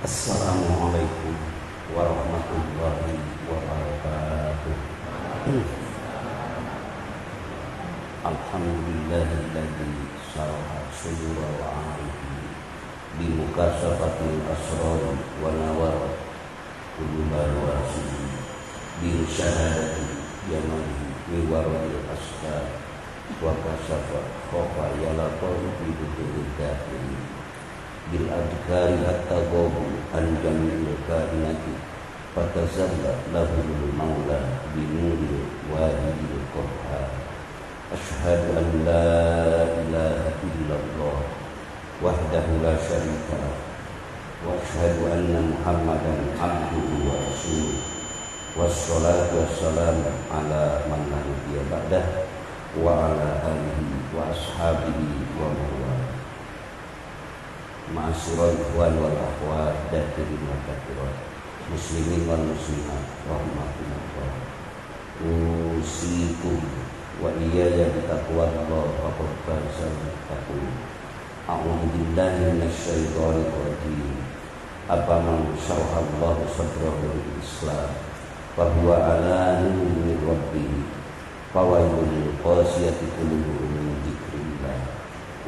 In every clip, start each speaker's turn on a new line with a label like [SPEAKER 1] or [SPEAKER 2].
[SPEAKER 1] Assalamualaikum warahmatullahi wabarakatuh. Alhamdulillahilladzi syaraha sudura wa arifi bi mukasafatil asrar wa nawar qulubal wasili bi syahadati jamalihi mi waradil asfar wa kasafa khafa yalaqahu bi butuhil kafirin bil adkari hatta ghabu an jami'il kainati fatazalla lahumul maula bi nuril wahidil qahhar. Asyhadu an la ilaha illallah wahdahu la syarika lah wa asyhadu anna Muhammadan abduhu wa rasuluh. Wassalatu wassalamu ala man la nabiyya ba'dah wa ala alihi wa ashabihi wa man wala. Ma'asyiral ikhwan wal akhwat, dakirin wa dakirat, muslimin wal muslimat rahimakumullah. Usikum wa iyaya bitaqwallah faqad faza muttaqun. A'udzu billahi minasyaitonir rajim. Afaman syarahallahu sadrahu lil Islam fa huwa ala nurin min rabbih fawailul lil qasiyati qulubuhum min dzikrillah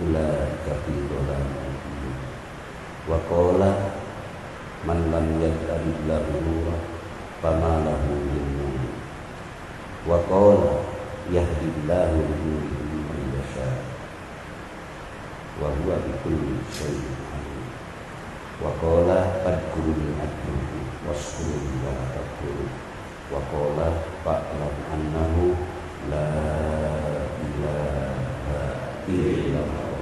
[SPEAKER 1] ulaika fi dhalalin mubin. Wa qala man lam yaj'alillahu nura fama lahu min nur. Wa qala yahdillahu li man yasha wa huwa bi kulli syai'in alim. Wa qala fadkuruni adkurkum washkuruni wa la takfurun. Wa qala fa'lam annahu la ilaha illallah.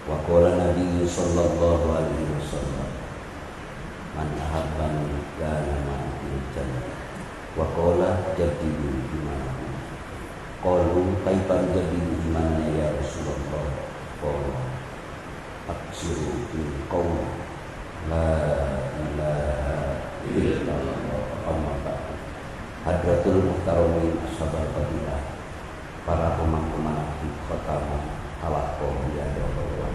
[SPEAKER 1] Wa qala nabiyyu sallallahu alaihi wasallam man ahabbani kana ma'i fil jannah. Wa qala jaddidu imanakum. Qalu kaifa jaddidu imanana ya Rasulullah? Qala aksiru bil qawl la ilaha illallah. Amma ba'du. Hadratul muhtaramin ashabal fadilah, para pemangku manaqib khataman halaqah biadallah,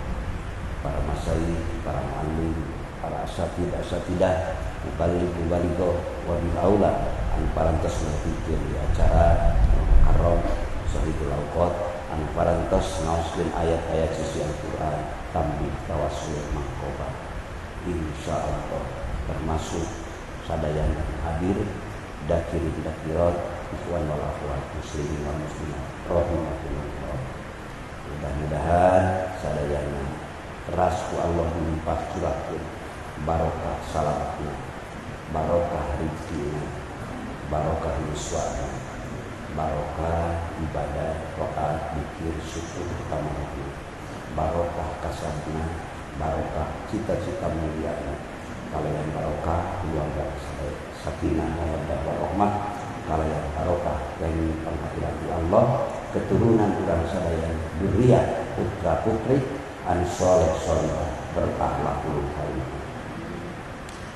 [SPEAKER 1] para masyayikh, para muallim, para asatid asatidah, mubaligh mubalighah, wabil aula anu parantos ngapikeun di acara Muharram Sahibul Awqat, anu parantos ngaoskeun ayat-ayat sisi Al-Qur'an, tambih tawassul mangkoba. Insyaallah termasuk sadayana hadir dakirin dakirat, ikhwan wal akhwat, muslimin wal muslimat rahimakumullah. Mudah-mudahan sadayana teras ku Allah melimpah curahkeun barokah salamatna, barokah rizkina, barokah yuswana, barokah ibadah, taat, zikir, syukur kamarahna, barokah kasabna, barokah cita-cita muliana, kalayan barokah keluarga sakinah mawaddah warahmah, kalayan barokah yang penghadiran Allah, keturunan urang sadaya, dzurriyyah, putra putri anu soleh solehah, berakhlakul karimah.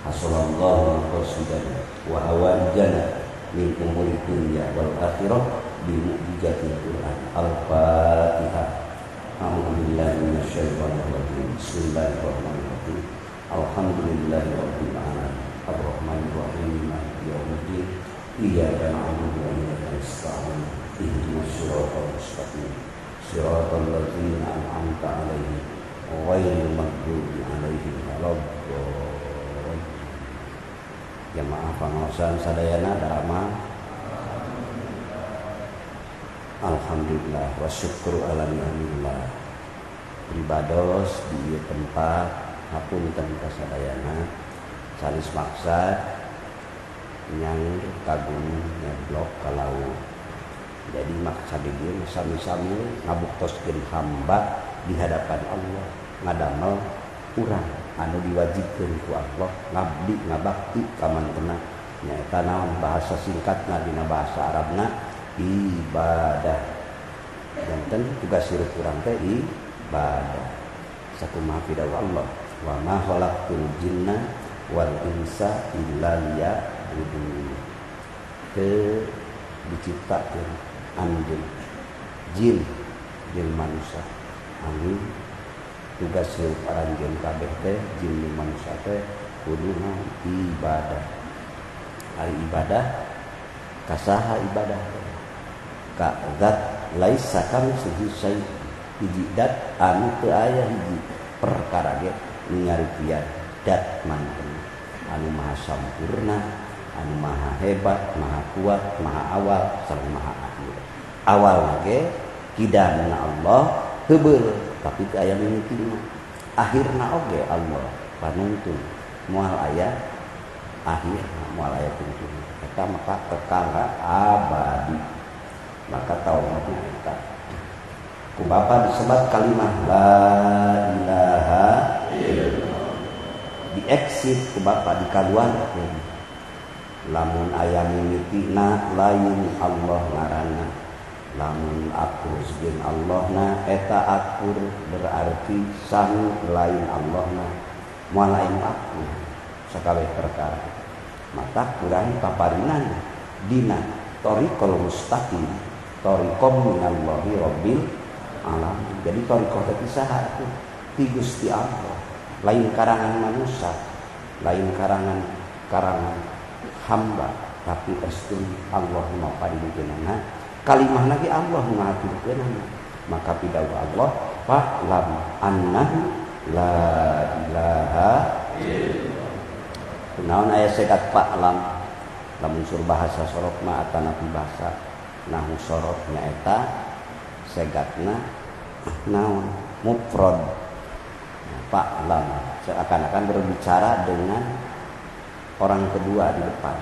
[SPEAKER 1] Hasallallahu maqasidana wa hawaijana min umuri dunya wal akhirah bi mu'jizatil Quran. Al-Fatihah. A'udzu billahi minasyaitonir rajim. Bismillahirrahmanirrahim. Alhamdulillahi rabbil alamin. Arrahmanir rahim. Maliki yaumiddin. Iyyaka na'budu wa iyyaka nasta'in. Ihdinas siratal mustaqim. Siratal ladzina an'amta 'alaihim ghairil maghdubi 'alaihim waladdallin. Jamaah pangaosan sadayana darama. Alhamdulillah wa syukru ala ni'amillah. Pribados di ieu tempat hapunten ka sadayana sanes maksad nyang ka gunung nyeblok ka laut. Jadi maksad di dieu sami-sami ngabuktoskeun hamba di hadapan Allah, ngadamel urang anu diwajibkeun ku Allah ngabdi ngabakti ka mantena. Nyaeta naon bahasa singkatna dina bahasa Arabna ibadah. Janten tugas hirup urang teh ibadah. Sakumaha pidawuh Allah, wa ma khalaqtul jinna wal insa illa liya'budun. Teu diciptakeun anjeun jin jeung manusia angin Tugas hirup aranjeun kabeh teh jin manusia teh kuduna ibadah. Ari ibadah kasaha ibadah teh? Ka zat laisa kamitslihi syai', hiji dat anu teu aya hiji perkara ge nu nyarupian dat manten anu maha sampurna, anu maha hebat, maha kuat, maha awal sareng maha akhir. Awal ge kidamna Allah heubeul tapi teu aya mimitina. Akhirna oge Allah panuntun moal aya akhir, moal aya tuntun. Eta maka kekal abadi. Maka tauhidna eta. Ku Bapa disebat kalimah la ilaha illallah. Dieksit ku Bapa dikaluarkeun. Lamun aya mimitina lain Allah ngaranna. Lamun akur jeung Allahna eta akur berarti sami lain Allahna moal lain akur sakabeh perkara. Mata kurang paparinan dina thariqul mustaqim, thariqum minallahi rabbil alamin. Jadi thariqah teh saha atuh? Ti Gusti Allah, lain karangan manusia, lain karangan karangan hamba, tapi estun Allah maparinkeunana. Kalimah lagi Allah ngaturkeunana. Maka pidawuh Allah fa'lam annahu la ilaha illallah. Kunaon aya sekat fa'lam? Lamun sur bahasa sorok mah atanapi bahasa nahu sorok nyaeta segatna naon mufrad. Fa'lam seakan-akan berbicara dengan orang kedua di depan.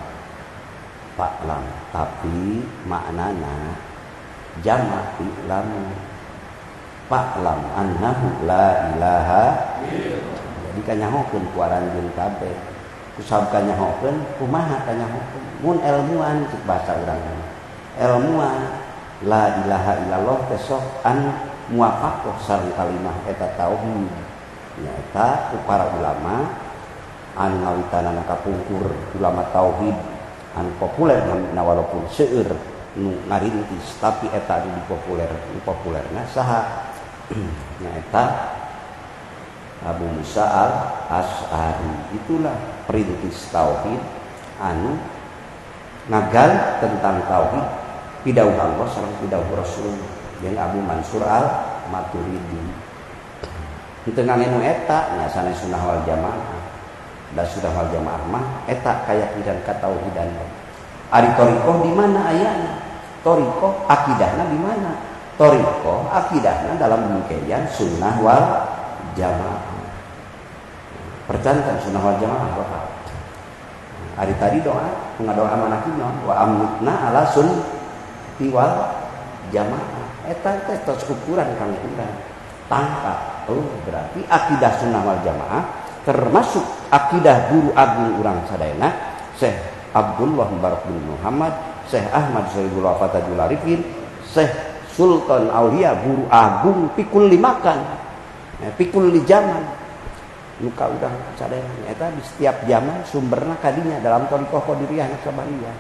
[SPEAKER 1] Fa'lam, tapi maknana jamak i'lam. Fa'lam annahu la ilaha illallah. Jadi kanyahokeun ku aranjeun kabeh. Kusabab kanyahokeun kumaha kanyahokeun? Mun ilmuan cek bahasa urang. Ilmuan la ilaha illallah teh sok anu muwafaqah sareng kalimah eta tauhid. Nyaeta ku para ulama anu ngawitanana kapungkur ulama tauhid anu populer na walaupun seueur nu ngarintis tapi eta anu dipopuler nu populerna saha nyaeta Abu Musa al-Asy'ari. Itulah perintis tauhid anu ngagal tentang tauhid pidawuh Allah sareng pidawuh Rasul jeung Abu Mansur al-Maturidi. Henteu ngangge nu eta nya sanes sunnah wal jamaah. Da sunnah wal jamaah mah eta kayakinan katauhidan. Ari thariqah di mana ayana? Thariqah akidahna di mana? Thariqah akidahna dalam bingkaian sunnah wal jamaah. Percantan sunnah wal jamaah Bapak. Ari tadi doa ngadoa manakib naon? Wa amnutna ala sunnati wal jamaah. Eta teh tos ukuran kang urang tangkap. Oh, berarti akidah sunnah wal jamaah termasuk akidah guru agung urang sadayana Syekh Abdullah Mubarak bin Muhammad, Syekh Ahmad Sohibul Wafa Tajul Arifin, Syekh Sultan Aulia guru agung pikul limakan, pikul li zaman. Luka urang sadayana eta di setiap zaman sumberna kadinya dalam thariqah Qadiriyah Naqsyabandiyah.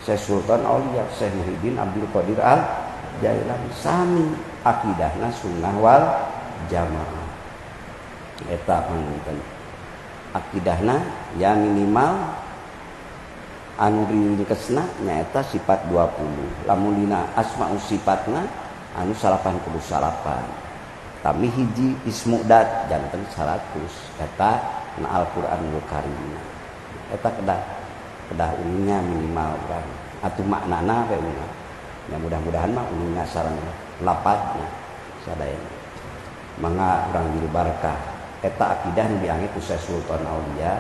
[SPEAKER 1] Syekh Sultan Aulia, Syekh Muhyiddin Abdul Qadir Al Jailani sami akidahna sunnah wal jamaah. Eta panginten akidahna ya minimal anu ringkesna nyaeta sifat 20. Lamun dina asmaul sifatna anu 89. Tami hiji ismu dat janten 100 eta na Al-Qur'anul Karim. Eta kedah kedah uningnya minimal urang atuh maknana we uning. Ya mudah-mudahan mah uningna sareng lapatna sadayana. Mangga urang jil barkah. Eta akidah nu diange ku Syekh Sultan Aulia,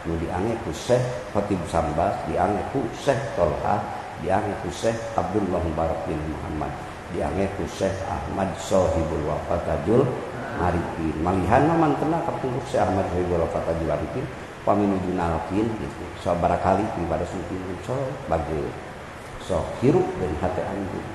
[SPEAKER 1] nu diange ku Syekh Khatib Sambas, diange ku Syekh Tolha, diange ku Syekh Abdullah Mubarak bin Muhammad, diange ku Syekh Ahmad Sohibul Wafa Tajul Arifin. Malihan mah mantena kapungkur Syekh Ahmad Sohibul Wafa Tajul Arifin pami nuju nalkin gitu. Sabaraha kali ibadah suci so bagi so hirup dan hate anjeun.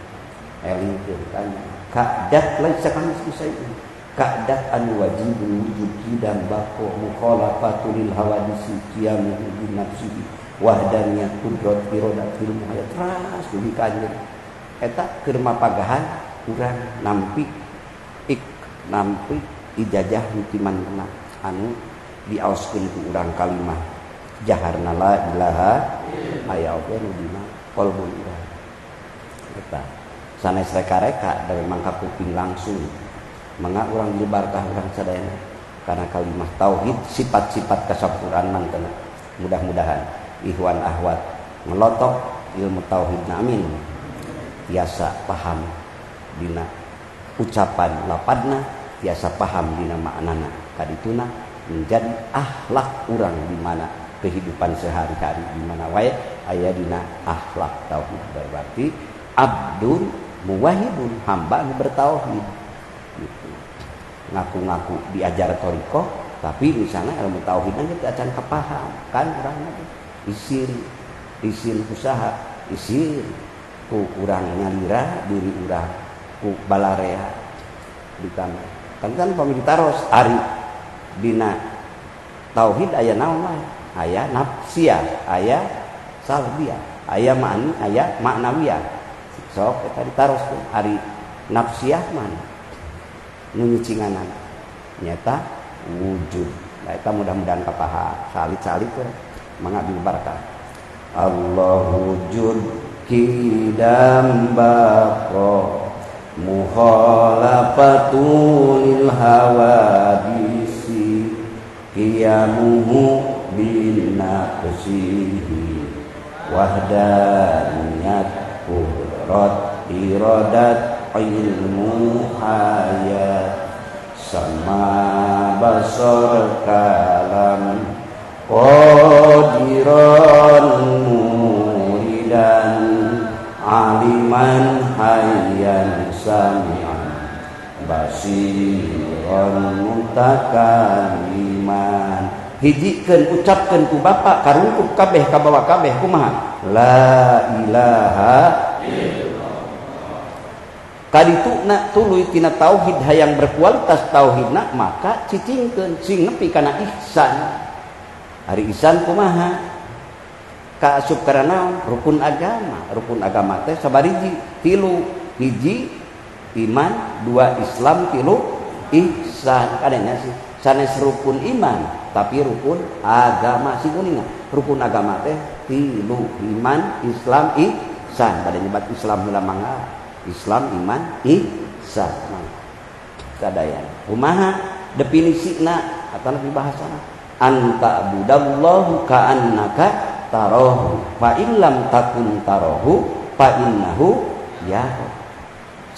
[SPEAKER 1] Elingkeun kan kadat laisa kami syai'un. Ka'dat an wajibul wujud qidam baqo mukhalafatul hawadisi qiyamuhu bi nafsihi wahdaniyat qudrat iradatil muhayat ras dugi ka anjeun eta keur mapagahan urang nampi ik nampi ijazah nu ti mantena anu diaoskeun ku urang kalimah jaharna la ilaha aya oge nu dina qalbun urang eta sanes reka-reka da memang kakuping langsung mangga urang dibarkah urang sadayana karena kalimah tauhid sifat-sifat kasampurnaan mantena mudah-mudahan ikhwan ahwat ngelotok ilmu tauhid na amin tiasa paham dina ucapan lapadna tiasa paham dina maknana kadituna menjadi akhlak urang di mana kehidupan sehari-hari di mana wae aya dina akhlak tauhid berarti abdun muwahhidun hamba nu bertauhid gitu. Ngaku-ngaku diajar thariqah tapi misalnya ilmu tauhidna teu acan kapaham kan urangna isin isin usaha isin ku urang nyalira diri urang ku balarea di tanah kan kan pami ditaros ari dina tauhid aya naon wae aya nafsiyah aya salbiyah aya ma'ani aya maknawiyah sok eta ditaros ari nafsiyah mana nu nyicinganan nyata wujud. Nah eta mudah-mudahan kapaham salit-salit we mangga dibarkah Allah wujud kidam baqa mukhalafatul hawadisi qiyamuhu bin nafsihi wahdaniyat qudrat iradat ilmu hayat sama basar kalam qadiran muridan aliman hayyan sami'an basiran mutakaliman. Hijikeun ucapkeun ku bapak karungkup kabeh kabawa kabeh kumaha la ilaha illallah. Kadituna tuluy tina tauhid hayang berkualitas tauhidna maka cicingkeun sing nepi kana ihsan. Ari ihsan kumaha kaasup karena rukun agama. Rukun agama teh sabariji tilu, hiji iman, dua Islam, tilu ihsan. Kadenya sih sanes rukun iman tapi rukun agama sing kuninga. Rukun agama teh tilu, iman, Islam, ihsan. Bade nyebat Islam heula mangga Islam, iman, ihsan. Sadayana kumaha definisina atau lebih bahasana anta budallahu ka'annaka tarahu fa illam takun tarahu fa innahu yara.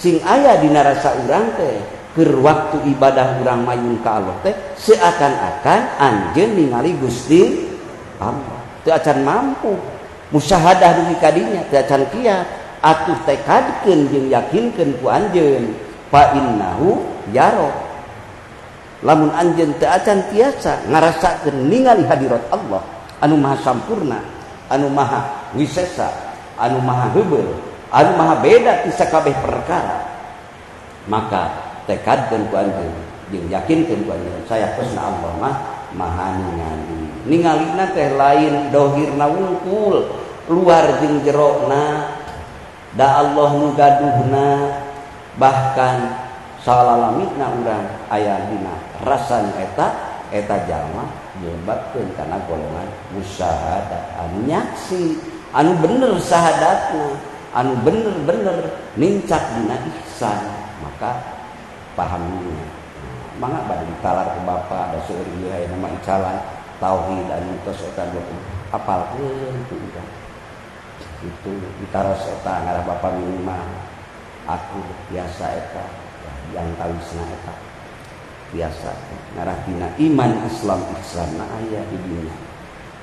[SPEAKER 1] Sing aya dina rasa urang teh keur waktu ibadah urang mayun ka Allah teh seakan-akan anjeun ningali Gusti Allah. Teu acan mampu musyahadah dugi ka dinya teu acan kiat atuh tekadkeun jeung yakinkeun ku anjeun fa innahu yara. Lamun anjeun teu acan tiasa ngarasakeun ningali hadirat Allah anu maha sampurna, anu maha wisesa, anu maha heubeul, anu maha beda ti sakabeh perkara, maka tekadkeun ku anjeun jeung yakinkeun ku anjeun sayakosna Allah mah maha ningali. Ningalina teh lain dohirna wungkul, luar jeung jerona, da Allah nu gaduhna, bahkan salalamina urang aya dina rasa nu eta eta jalma nyebatkeun kana golongan musyahadah anu nyaksi anu bener sahadatna anu bener-bener nincak dina ihsan maka pahamnya mangga bade ditalar ku bapa da seueur ieu aya nama icalan tauhid anu tos eta apalkeun ku urang itu ditaros eta ngarah bapa minimal aku biasa eta yang tawisna eta biasa ngarah dina iman Islam ihsan na aya di dunia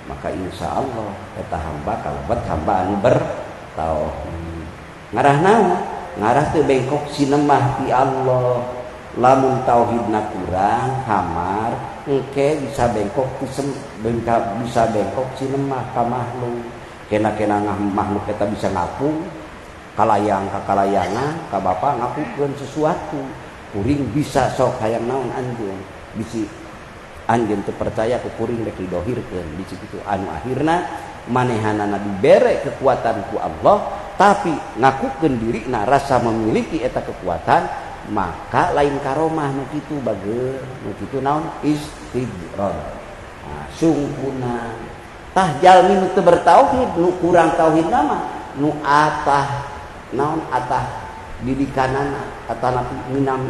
[SPEAKER 1] maka insya Allah eta hamba kalebet hamba anu bertauhid ngarah naon ngarah teu bengkok sinemah ti Allah lamun tauhidna kurang hamar engke bisa bengkok bisa bengkok sinemah ka makhluk kena-kena makhluk eta bisa ngapung kalayang ka kalayangan ka bapa ngakukeun sesuatu kuring bisa sok hayang naon anjeun bisi anjeun teu percaya ku kuring rek didohirkeun bisi kitu anu akhirna manehanana dibere kekuatan ku Allah tapi ngakukeun dirina rasa memiliki eta kekuatan Maka lain karomah nu kitu bager, nu kitu naon istidroj. Nah, sungkuna tah jalmi nu teu bertauhid, nu kurang tauhid mah nu atah naon atah didikanana atah minam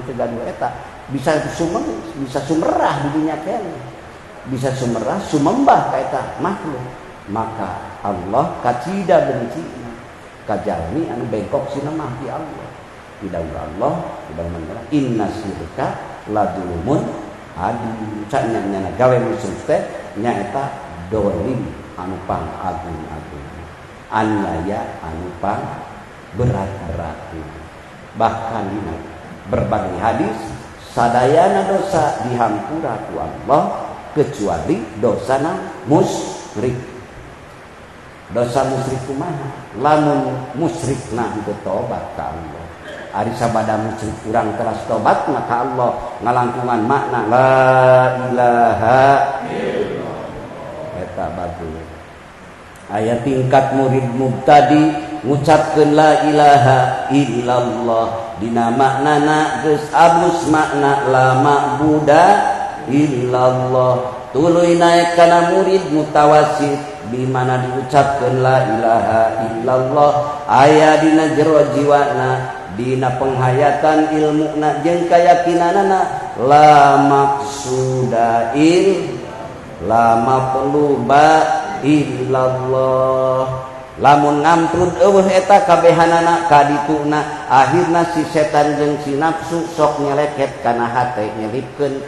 [SPEAKER 1] teu gaduh eta bisa sumeng, bisa sumerah di dunya keneh, bisa sumerah sumembah ka eta makhluk. Maka Allah kacida bencina ka jalmi anu bengkok sinemah di Allah. Tidak Allah, tidak manggala. Inna syirka ladulumun adu. Caknya nyana gawe musyrik teh nyaeta dolim anu pang agung-agung. Aniaya anu pang berat-berat. Bahkan dina berbagai hadis sadayana dosa dihampura ku Allah kecuali dosana musyrik. Dosa musyrik kumaha? Lamun musyrikna henteu tobat ka Allah. Ari sabada musyrik urang teras tobat maka Allah ngalangkungan makna la ilaha illallah. Eta bagus. Aya tingkat murid mubtadi ngucapkeun la ilaha illallah dina maknana geus abus makna la ma'buda illallah. Tuluy naek kana murid mutawasit di mana diucapkeun la ilaha illallah aya dina jero jiwana dina penghayatan ilmuna jeung kayakinanana la maksuda il la maqluba illallah. Lamun ngamprud eueuh eta kabehanana kadituna akhirna si setan jeung si nafsu sok nyeleket kana hate, nyelipkeun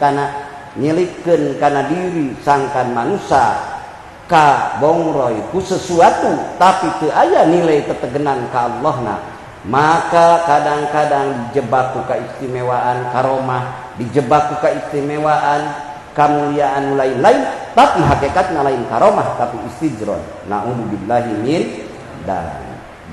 [SPEAKER 1] kana diri sangkan manusia ka bongroy ku sesuatu tapi teu aya nilai tetegenan ka Allahna. Maka kadang-kadang dijebak ku kaistimewaan karomah, dijebak ku kaistimewaan kamuliaan lain-lain, tapi hakikatna lain karomah tapi istijron. Na'udzubillahi min dan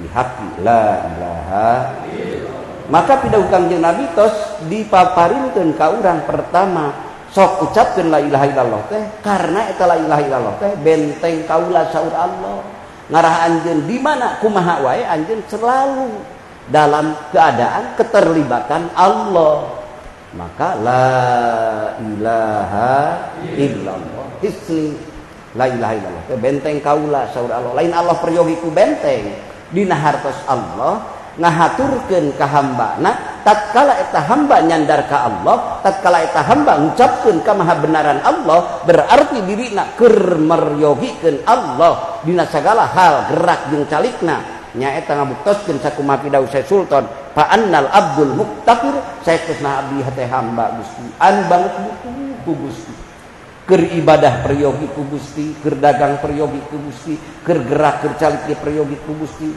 [SPEAKER 1] bihaqi la ilaha illallah. Maka pidawuh Kangjeng Nabi tos dipaparinkeun ka urang pertama sok ucapkeun la ilaha illallah teh karena eta la ilaha illallah teh benteng kaula saur Allah. Ngarah anjeun di mana kumaha wae anjeun selalu dalam keadaan keterlibatan Allah. Maka la ilaha illallah hisni la ilaha illallah teh benteng kaula saur Allah. Lain Allah peryogi ku benteng dina hartos Allah ngahaturkeun ka hambana tatkala eta hamba nyandar ka Allah, tatkala eta hamba ngucapkeun ka mahabenaran Allah, berarti dirina keur meryogikeun Allah dina sagala hal gerak jeung calikna. Nyaeta ngabuktoskeun sakumaha pidawuh Syekh Sultan fa annal abdul muktafir saestuna abdi hate hamba Gusti an banget butuh ku Gusti, keur ibadah peryogi ku Gusti, keur dagang peryogi ku Gusti, keur gerak keur calik ge peryogi ku Gusti,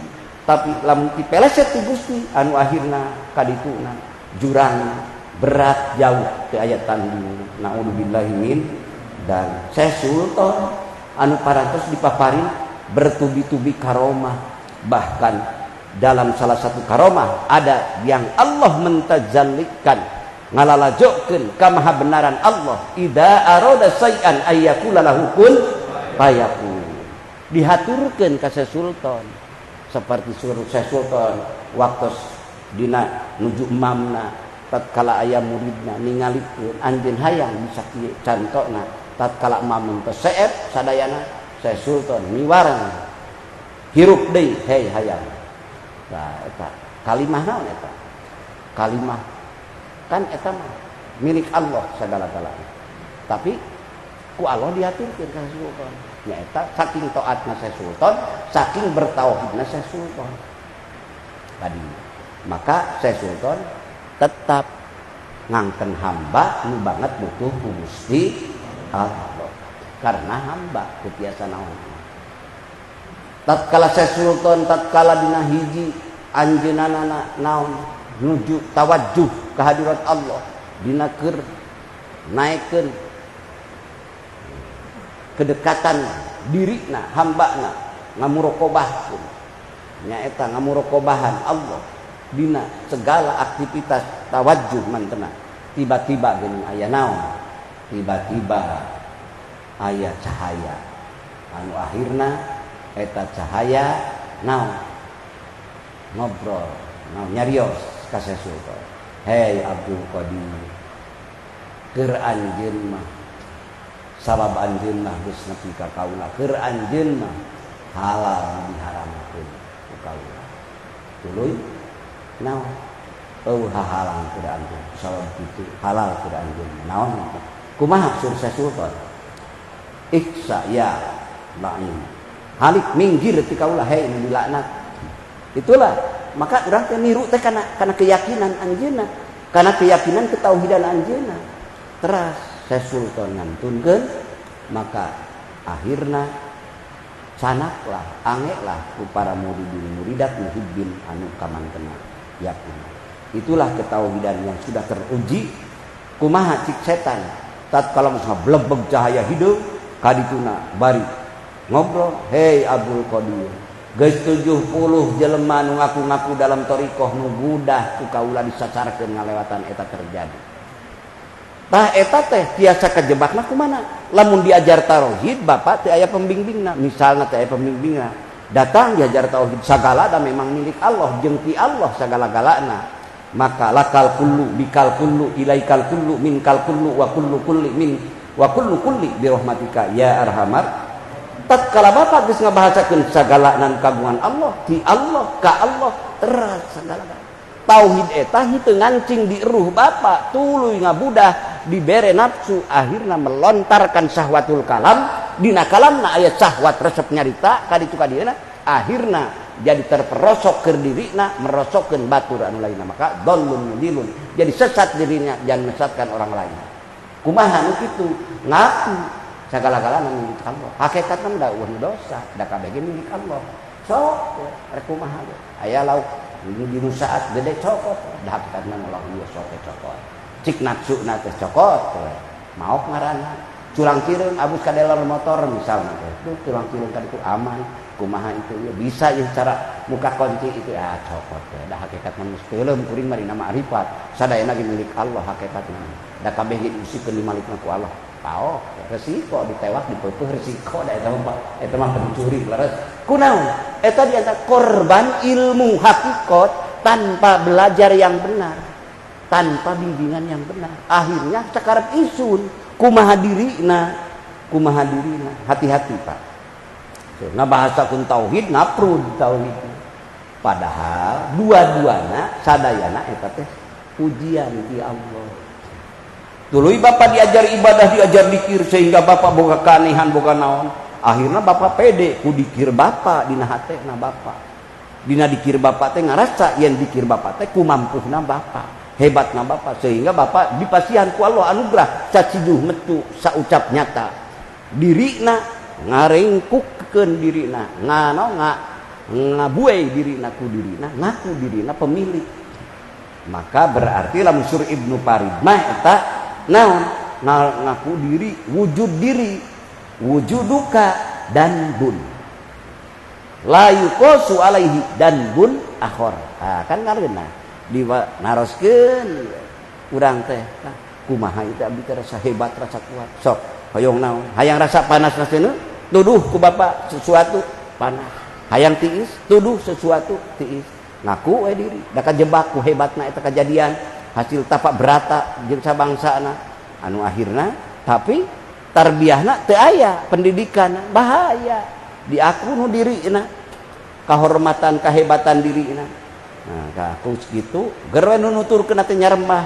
[SPEAKER 1] tapi lamun dipeleset ku Gusti anu akhirna kadituna jurang berat jauh ke ayat tanding. Naudzubillahi min dan Syekh Sultan anu parantos dipaparin bertubi-tubi karomah. Bahkan dalam salah satu karomah ada yang Allah mentajallikan ngalalajokeun ka mahabenaran Allah, idza arada syai'an ayyakula lahu kun fayakun. Dihaturkeun ka Syekh Sultan seperti suruh Syekh Sultan waktos dina nuju emamna tatkala aya muridna ningalikeun anjeun hayang bisa kieu cantona tatkala emam teh seep sadayana Syekh Sultan miwarang hirup deui hei hayang. Nah eta kalimah naon eta? Kalimah kan eta mah milik Allah sagala-galana. Tapi ku Allah diaturkeun ka Sultan. Nyaeta saking taatna Syekh Sultan, saking bertauhidna Syekh Sultan. Tadi maka Syekh Sultan tetap ngangken hamba nu banget butuh ku Gusti Allah. Karena hamba teu tiasa naon. Tatkala Syekh Sultan tatkala dina hiji anjeunana naon nuju tawajjuh kehadirat Allah dina keur naekkeun kedekatan dirina hambana ngamurokobahkeun nyaeta ngamurokobahan Allah dina segala aktivitas tawajjuh mantena. Tiba-tiba geuning aya naon, tiba-tiba aya cahaya anu akhirna eta cahaya naon ngobrol naon nyarios ka Syekh Sultan. Hei Abdul Qadir, keur anjeun mah sabab anjeun mah geus nepi ka kaula, keur anjeun mah halal diharamkeun ku kaula. Tuluy naon eueuh hahalang keur anjeun sabab kitu halal keur anjeun naon kumaha sursa sultan iksa ya la'in halik minggir ti kaula hei nu dilaknat. Itulah maka urang teh niru teh kana keyakinan anjeunna, kana keyakinan ketauhidan anjeunna. Teras Syekh Sultan ngantunkeun maka akhirna canaklah angeklah ku para muridin muridat muhibbin anu kamantena yakin. Itulah ketauhidan yang sudah teruji. Kumaha cik setan tatkala geus ngablebeg cahaya hideung kadituna bari ngobrol, hei Abdul Qadir, geus 70 jelema nu ngaku-ngaku dalam thariqah nu gudah ku kaula disacarkeun ngalewatan eta terjadi. Tah eta teh tiasa kejebakna kumana? Lamun diajar tauhid bapak teh aya pembimbingna, misalna teh aya pembimbingna. Datang diajar tauhid sagala da memang milik Allah jeung ti Allah sagala-galana. Maka lakal kullu bikal kullu ilaikal kullu minkal kullu wa kullu kulli min wa kullu kulli bi rahmatika ya arhamar. Tatkala bapak geus ngabahasakeun sagala nan kagungan Allah, ti Allah ka Allah teras sagala. Tauhid eta henteu ngancing di ruh bapak, tuluy ngabudah dibere nafsu akhirna melontarkan syahwatul kalam, dina kalamna aya syahwat resep nyarita kaditu kadieuna akhirna jadi terperosok keur dirina merosokkeun batur anu lainna, maka dallun mudilun, jadi sesat dirinya dan menyesatkan orang lain. Kumaha nu kitu ngaku sagala-galana milik Allah, hakikatna da eueuh dosa da kabeh ge milik Allah. Sok rek kumaha ge aya lauk di saat gede cokot da hakikatna ulah ieu sok cokot cik nafsuna teh cokot maok ngaranna culang cireung abus ka dealer motor misalna teh itu culang cireung kaditu aman kumaha itu ya bisa ya cara muka kunci itu ya cokot teh da hakikatna geus teuleum kuring mah dina ma'rifat sadayana ge milik Allah hakikatna da kabeh ge diusikeun dimalikna ku Allah. Paok resiko ditewak dipeupeut resiko da eta mah pencuri leres kunaon eta di antara korban ilmu hakikat tanpa belajar yang benar, tanpa bimbingan yang benar, akhirnya sakarep isun kumaha dirina, kumaha dirina. Hati-hati Pak, ngabahasakeun tauhid ngaprud tauhid, padahal dua-duana sadayana eta teh pujian ti Allah. Tuluy bapak diajar ibadah, diajar dikir sehingga bapak boga keanehan boga naon. Akhirnya bapak pede ku dikir bapak dina hatena bapak. Dina dikir bapak teh ngarasa yen dikir bapak teh kumampuhna bapak, hebatna bapak sehingga bapak dipasihan ku Allah anugerah caciduh metu saucap nyata. Dirina ngarengkukkeun dirina, ngano ngabuai dirina ku dirina, ngaku dirina pemilik. Maka berarti lamun sur Ibnu Farid mah eta naon ngaku diri, wujud diri, wujuduka dan bun la yuqasu alaihi dan bun akhor. Ah kan ngareunah di naroskeun urang teh kumaha itu abdi teh rasa hebat rasa kuat sok hoyong naon hayang rasa panas rasana tuduh ku bapak sesuatu panas, hayang tiis tuduh sesuatu tiis, ngaku we diri da kajebak ku hebatna eta kajadian hasil tapak berata jeung sabangsana anu akhirna tapi tarbiyahna teu aya pendidikan bahaya diaku nu dirina kahormatan kahebatan dirina. Nah ka kitu geus nu nuturkeun teh nyaremah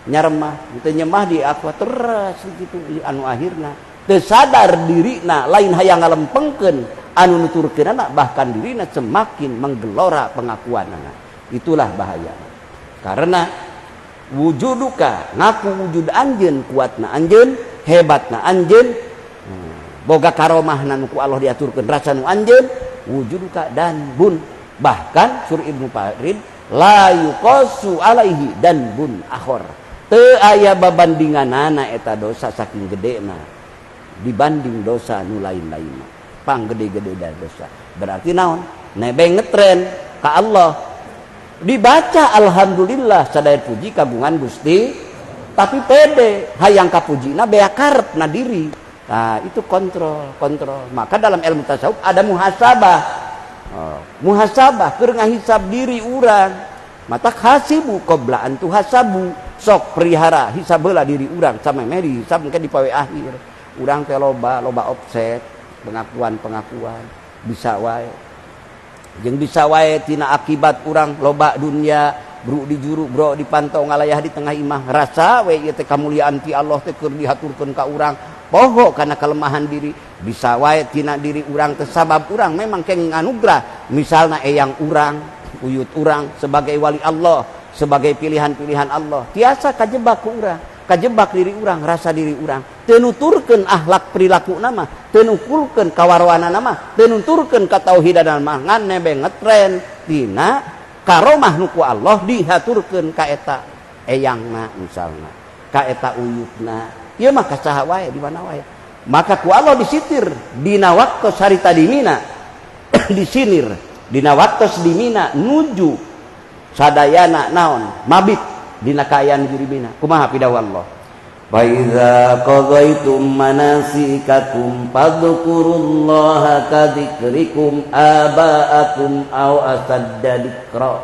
[SPEAKER 1] nyaremah teu nyemah diaku terus kitu anu akhirna teu sadar dirina lain hayang ngalempengkeun anu nuturkeunana bahkan dirina semakin menggelora pengakuanana. Itulah bahaya. Karena wujuduka ngaku wujud anjeun kuatna anjeun hebatna anjeun boga karomahna nu ku Allah diaturkeun rasa nu anjeun wujuduka dan bun, bahkan sur Ibnu Farid la yuqasu alaihi dan bun akhor teu aya babandinganana eta dosa saking gedena dibanding dosa nu lain-lainna pang gede-gede da dosa berarti naon nebeng ngetren ka Allah dibaca alhamdulillah sadaya puji kagungan Gusti tapi pede hayang kapujina bea karepna diri. Nah itu kontrol kontrol. Maka dalam ilmu tasawuf ada muhasabah. Oh, muhasabah keur ngahisab diri urang. Mata hasibu qabla an tuhasabu, sok perihara hisab heula diri urang samemeh dihisab engke di pawe akhir. Urang teh loba loba offset, pengakuan-pengakuan bisa wae. Jeung bisa wae tina akibat urang loba dunia, bro di juru, bro di pantau ngalayah di tengah imah, rasa we ieu teh kamuliaan ti Allah teh keur dihaturkeun ka urang. Poho kana kelemahan diri, bisa wae tina diri urang teh sabab urang memang kenging anugerah, misalna eyang urang, uyut urang sebagai wali Allah, sebagai pilihan-pilihan Allah, tiasa kajebak ku urang, kajebak diri urang, rasa diri urang, teu nuturkeun akhlak perilaku nama, teu nukulkeun kawarwana nama, teu nuturkeun katauhidan mah, ngan nebe ngetren tina karomah nu ku Allah dihaturkeun ka eta eyangna misalna, ka eta uyutna. Ieu mah kasaha wae di mana wae. Maka ku Allah disitir dina waktos harita dimina disinir dina waktos dimina nuju sadayana naon mabit dina kaayaan diri mina. Kumaha pidawah Allah? Fa iza qadaitum manasikakum fadhkurullaha kadzikrikum aba'akum aw asadda dzikra.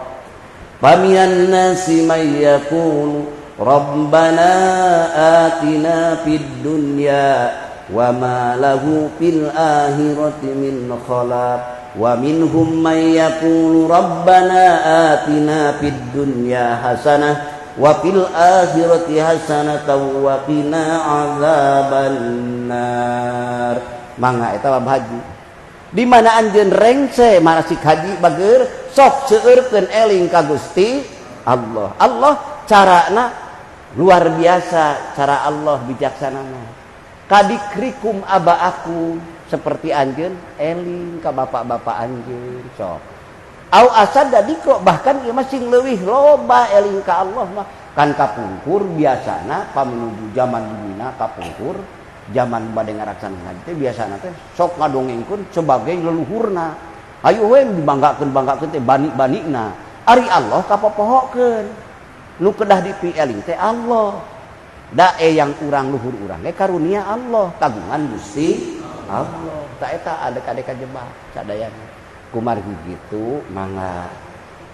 [SPEAKER 1] Faminan nasi may yaqulu Rabbana atina fid dunya wa ma lahu fil akhirati min khalaq wa minhum may yaqulu Rabbana atina fid dunya hasanah wa fil akhirati hasanatan wa qina azabannar. Mangga eta bab haji. Di mana anjeun rengse manasik haji bageur sok seueurkeun eling ka Gusti Allah. Allah carana luar biasa, cara Allah bijaksana mah. Kadikrikum abaakum, seperti anjeun eling ka bapak-bapak anjeun sok. Au asad dikro, bahkan ieu mah sing leuwih loba eling ka Allah mah. Kan kapungkur biasana pamenuju zaman dimina kapungkur zaman bade ngaraksanakeun haji teh biasana teh sok ngadongengkeun sebagai leluhurna. Hayu we dibanggakeun-banggakeun teh bani-banina. Ari Allah kapopohokeun. Nu kedah dipieling teh Allah. Da eyang urang luhur urang ge karunia Allah, kagungan Gusti Allah. Ta eta adek-adek kajebak sadayana. Kumargi gitu mangga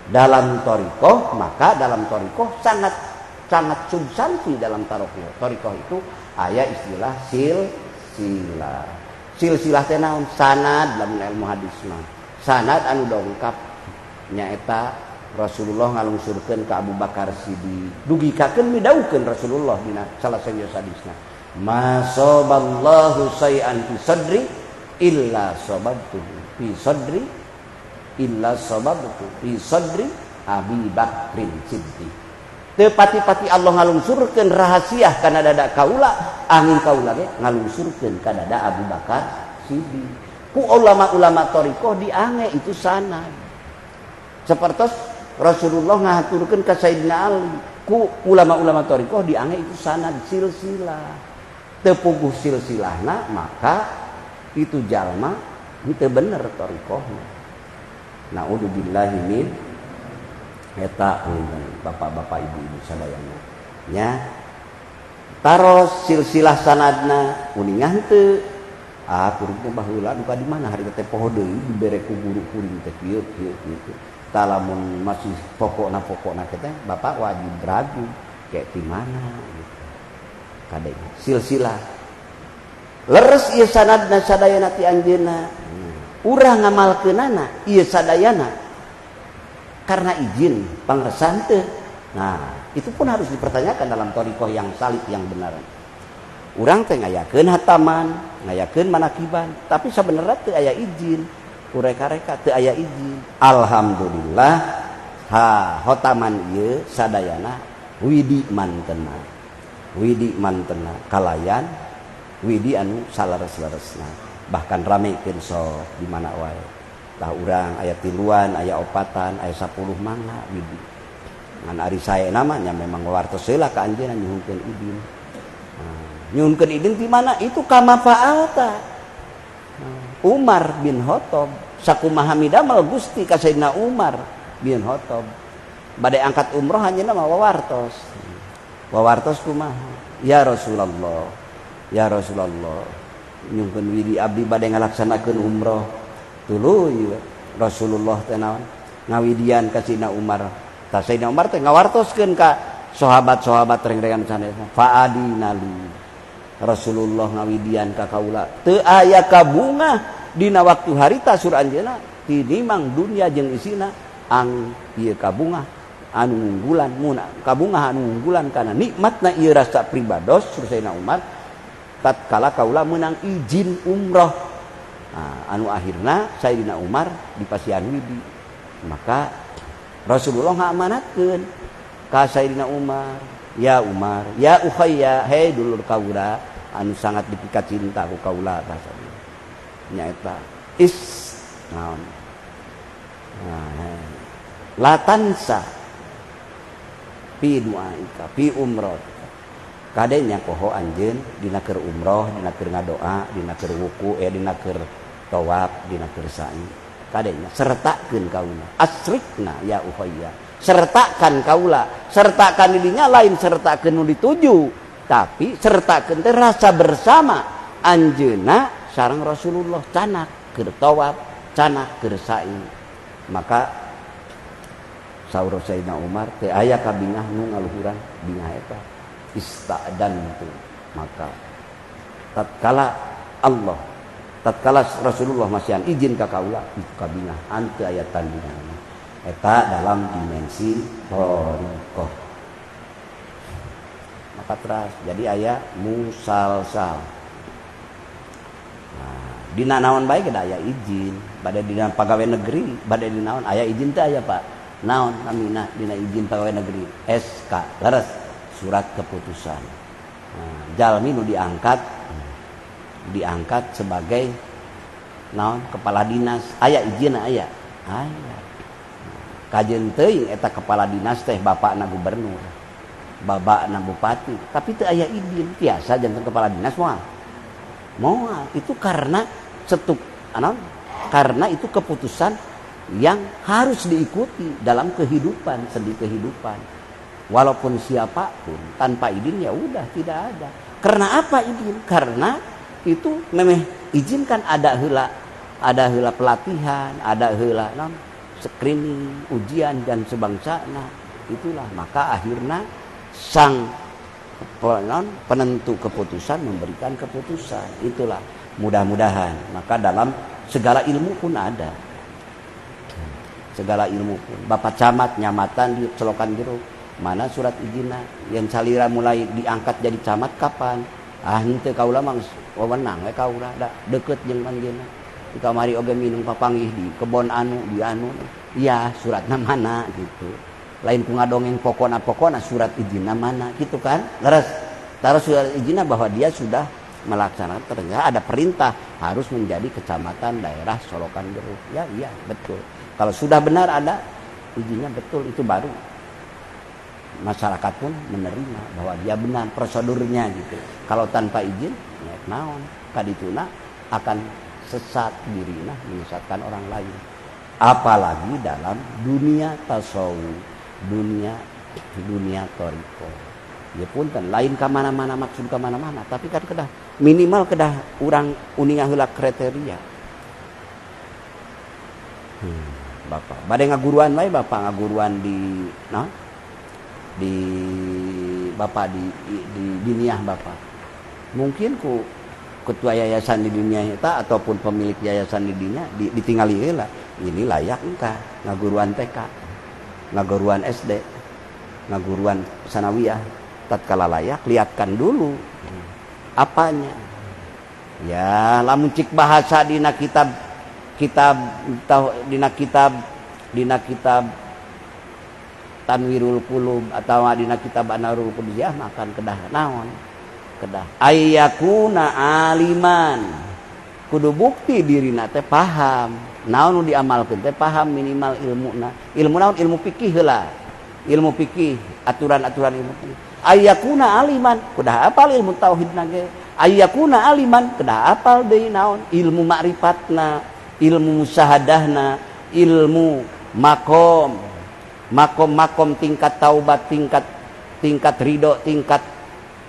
[SPEAKER 1] dalam thariqah, maka dalam thariqah sangat sangat substansi dalam thariqah. Thariqah itu aya istilah silsilah. Silsilah teh naon? Sanad lamun ilmu hadis mah. Sanad anu dongkap nyaeta Rasulullah ngalungsurkeun ka Abu Bakar Siddiq. Dugikakeun midaukeun Rasulullah dina salah sahiji hadisna. Ma saballahu say'an fi sadri illa sababtu fi sadri illa sababtu fi sadri Abi Bakrin Siddiq. Teu pati-pati Allah ngalungsurkeun rahasia kana dada kaula, angin kaula ge ngalungsurkeun ka dada Abu Bakar Siddiq. Ku ulama-ulama thariqah diange itu sanad. Sapertos Rasulullah ngahaturkeun ka Sayyidina Ali, ku ulama-ulama thariqah diange itu sanad silsilah. Teu puguh silsilahna maka itu jalma teu bener thariqahna. Naudzubillahi min eta bapak-bapak ibu-ibu sadayana nya. Taros silsilah sanadna uningan teu. Ah kuring teh baheula duka di mana hari teh poho deui dibere ku guru kuring teh kieu kieu kieu. Talamun masih pokokna kita bapak wajib ragu kayak di mana gitu. Kadeng silsilah leres ieu sanadna sadayana ti anjeunna. Urang ngamalkeunana ieu sadayana karena izin pangresan teu. Nah, itu pun harus dipertanyakan dalam thariqah yang salib yang benar. Urang teh ngayakeun hataman, ngayakeun manakiban, tapi sabenerna teu aya izin. Ku reka-reka teu aya izin. Alhamdulillah ha hotaman ieu sadayana widi mantena. Widi mantena kalayan widi anu salares-laresna. Bahkan ramekeun sok di mana wae. Tah urang aya tiluan, aya opatan, aya 10 mangga widi. Ngan ari sae namanya memang wartos heula ka anjeunna nyuhunkeun idin. Nah, nyuhunkeun idin di mana? Itu kama fa'alta. Umar bin Khattab sakumaha midamel Gusti ka Sayyidina Umar bin Khattab. Bade angkat umroh anjeunna mah wawartos. Wawartos kumaha? Ya Rasulullah, ya Rasulullah, nyungkeun widi abdi bade ngalaksanakeun umroh. Tuluy Rasulullah teh naon? Ngawidian ka Sayyidina Umar. Tah Sayyidina Umar teh ngawartoskeun ka sahabat-sahabat reng-rengan sanes. Fa'adina li Rasulullah ngawidian ka kaula teu aya kabungah dina waktu harita sur anjeunna tinimang dunia jeung isina ang ieu kabungah anu unggulan muna kabungah anu unggulan kana nikmatna ieu rasa pribados sur Sayyidina Umar tatkala kaula meunang izin umroh. Nah, anu akhirna Sayyidina Umar dipasihan widi, maka Rasulullah ngamanatkeun ka Sayyidina Umar, ya Umar, ya ukhayya, hei dulur kaula anu sangat dipikat cinta ku kaula bahasana nyaeta is naon nah, la tansa pi du'aika pi umroh kadenya koho anjeun dina keur umroh, dina keur ngadoa, dina keur wuku, dina keur tawaf, dina keur sa'i, kadenya sertakeun kaula, asrikna ya ukhayya, sertakan kaula, sertakan didinya lain sertakeun nu dituju, tapi sertakeun teh rasa bersama anjeunna sareng Rasulullah canak keur tawaf, canak keur sa'i. Maka saur Sayyidina Umar teh aya kabingah nu ngaluhuran bingah eta ista'dan tu. Maka tatkala Allah, tatkala Rasulullah masihan izin ka kaula itu kabingah ante aya tandingan eta dalam dimensi thariqah. Maka teras jadi aya musalsal. Nah, dina naon bae kedah aya izin, bade dina pagawe negeri, bade dina naon aya izin teh aya Pak. Naon namina dina izin pagawe negeri SK, leres surat keputusan. Nah, jalmi nu diangkat sebagai naon kepala dinas, aya izin aya. Aya. Kajeun teuing eta kepala dinas teh bapakna gubernur, bapakna bupati, tapi teu aya izin biasa janten kepala dinas moal. Moal itu karena setuk naon? Karena itu keputusan yang harus diikuti dalam kehidupan, sendi kehidupan. Walaupun siapapun tanpa izin ya udah tidak ada. Karena apa izin? Karena itu memeh izin kan ada heula pelatihan, ada heula non screening, ujian dan sebangsana. Itulah maka akhirnya sang penentu keputusan memberikan keputusan. Itulah mudah-mudahan maka dalam segala ilmu pun ada. Segala ilmu pun. Bapak camat nyamatan di Selokan Jeruk, mana surat izinna? Yang salira mulai diangkat jadi camat kapan? Ah henteu kaula mah wewenang we kaula da deukeut jeung anjeunna. Di kamari oge minum papanggih di kebon anu di anu. Ya suratna mana gitu. Lain ku ngadongeng pokona-pokona surat izinna mana gitu kan? Leres. Taruh surat izinna bahwa dia sudah melaksanakan, ternyata ada perintah harus menjadi kecamatan daerah Solokan Jeruk. Ya iya betul. Kalau sudah benar ada izinnya betul itu baru masyarakat pun menerima bahwa dia benar prosedurnya gitu. Kalau tanpa izin ya naon kadituna akan sesat dirina, menyesatkan orang lain. Apalagi dalam dunia tasawuf, dunia thariqah. Ya punten lain ka mana-mana maksud ka mana-mana, tapi kan kedah minimal kedah urang uninga heula kriteria. Bapak bade ngaguruan wae, bapak ngaguruan di nah, di bapak di diniah bapak. Mungkin ku ketua yayasan di dunia eta ataupun pemilik yayasan di dunia ditingali heula. Ini layak engkah ngaguruan TK, ngaguruan SD, ngaguruan sanawiyah. Tatkala layak lihatkan dulu apanya. Ya lamun cik bahasa dina kitab kitab tahu dina kitab dina kitab Tanwirul Qulub atau dina kitab Anwarul Qudsiyah makan kedah naon kedah ayyakuna aliman, kudu bukti dirina teh paham naon nu diamalkeun teh paham minimal ilmuna, ilmu naon, ilmu fikih heula, ilmu fikih, aturan-aturan ilmu fikih. Ayyakuna aliman kudah apal ilmu tauhidna ge, ayyakuna aliman kedah apal deui naon ilmu makrifatna, ilmu musyahadahna, ilmu makom, makom-makom tingkat taubat, tingkat ridho, tingkat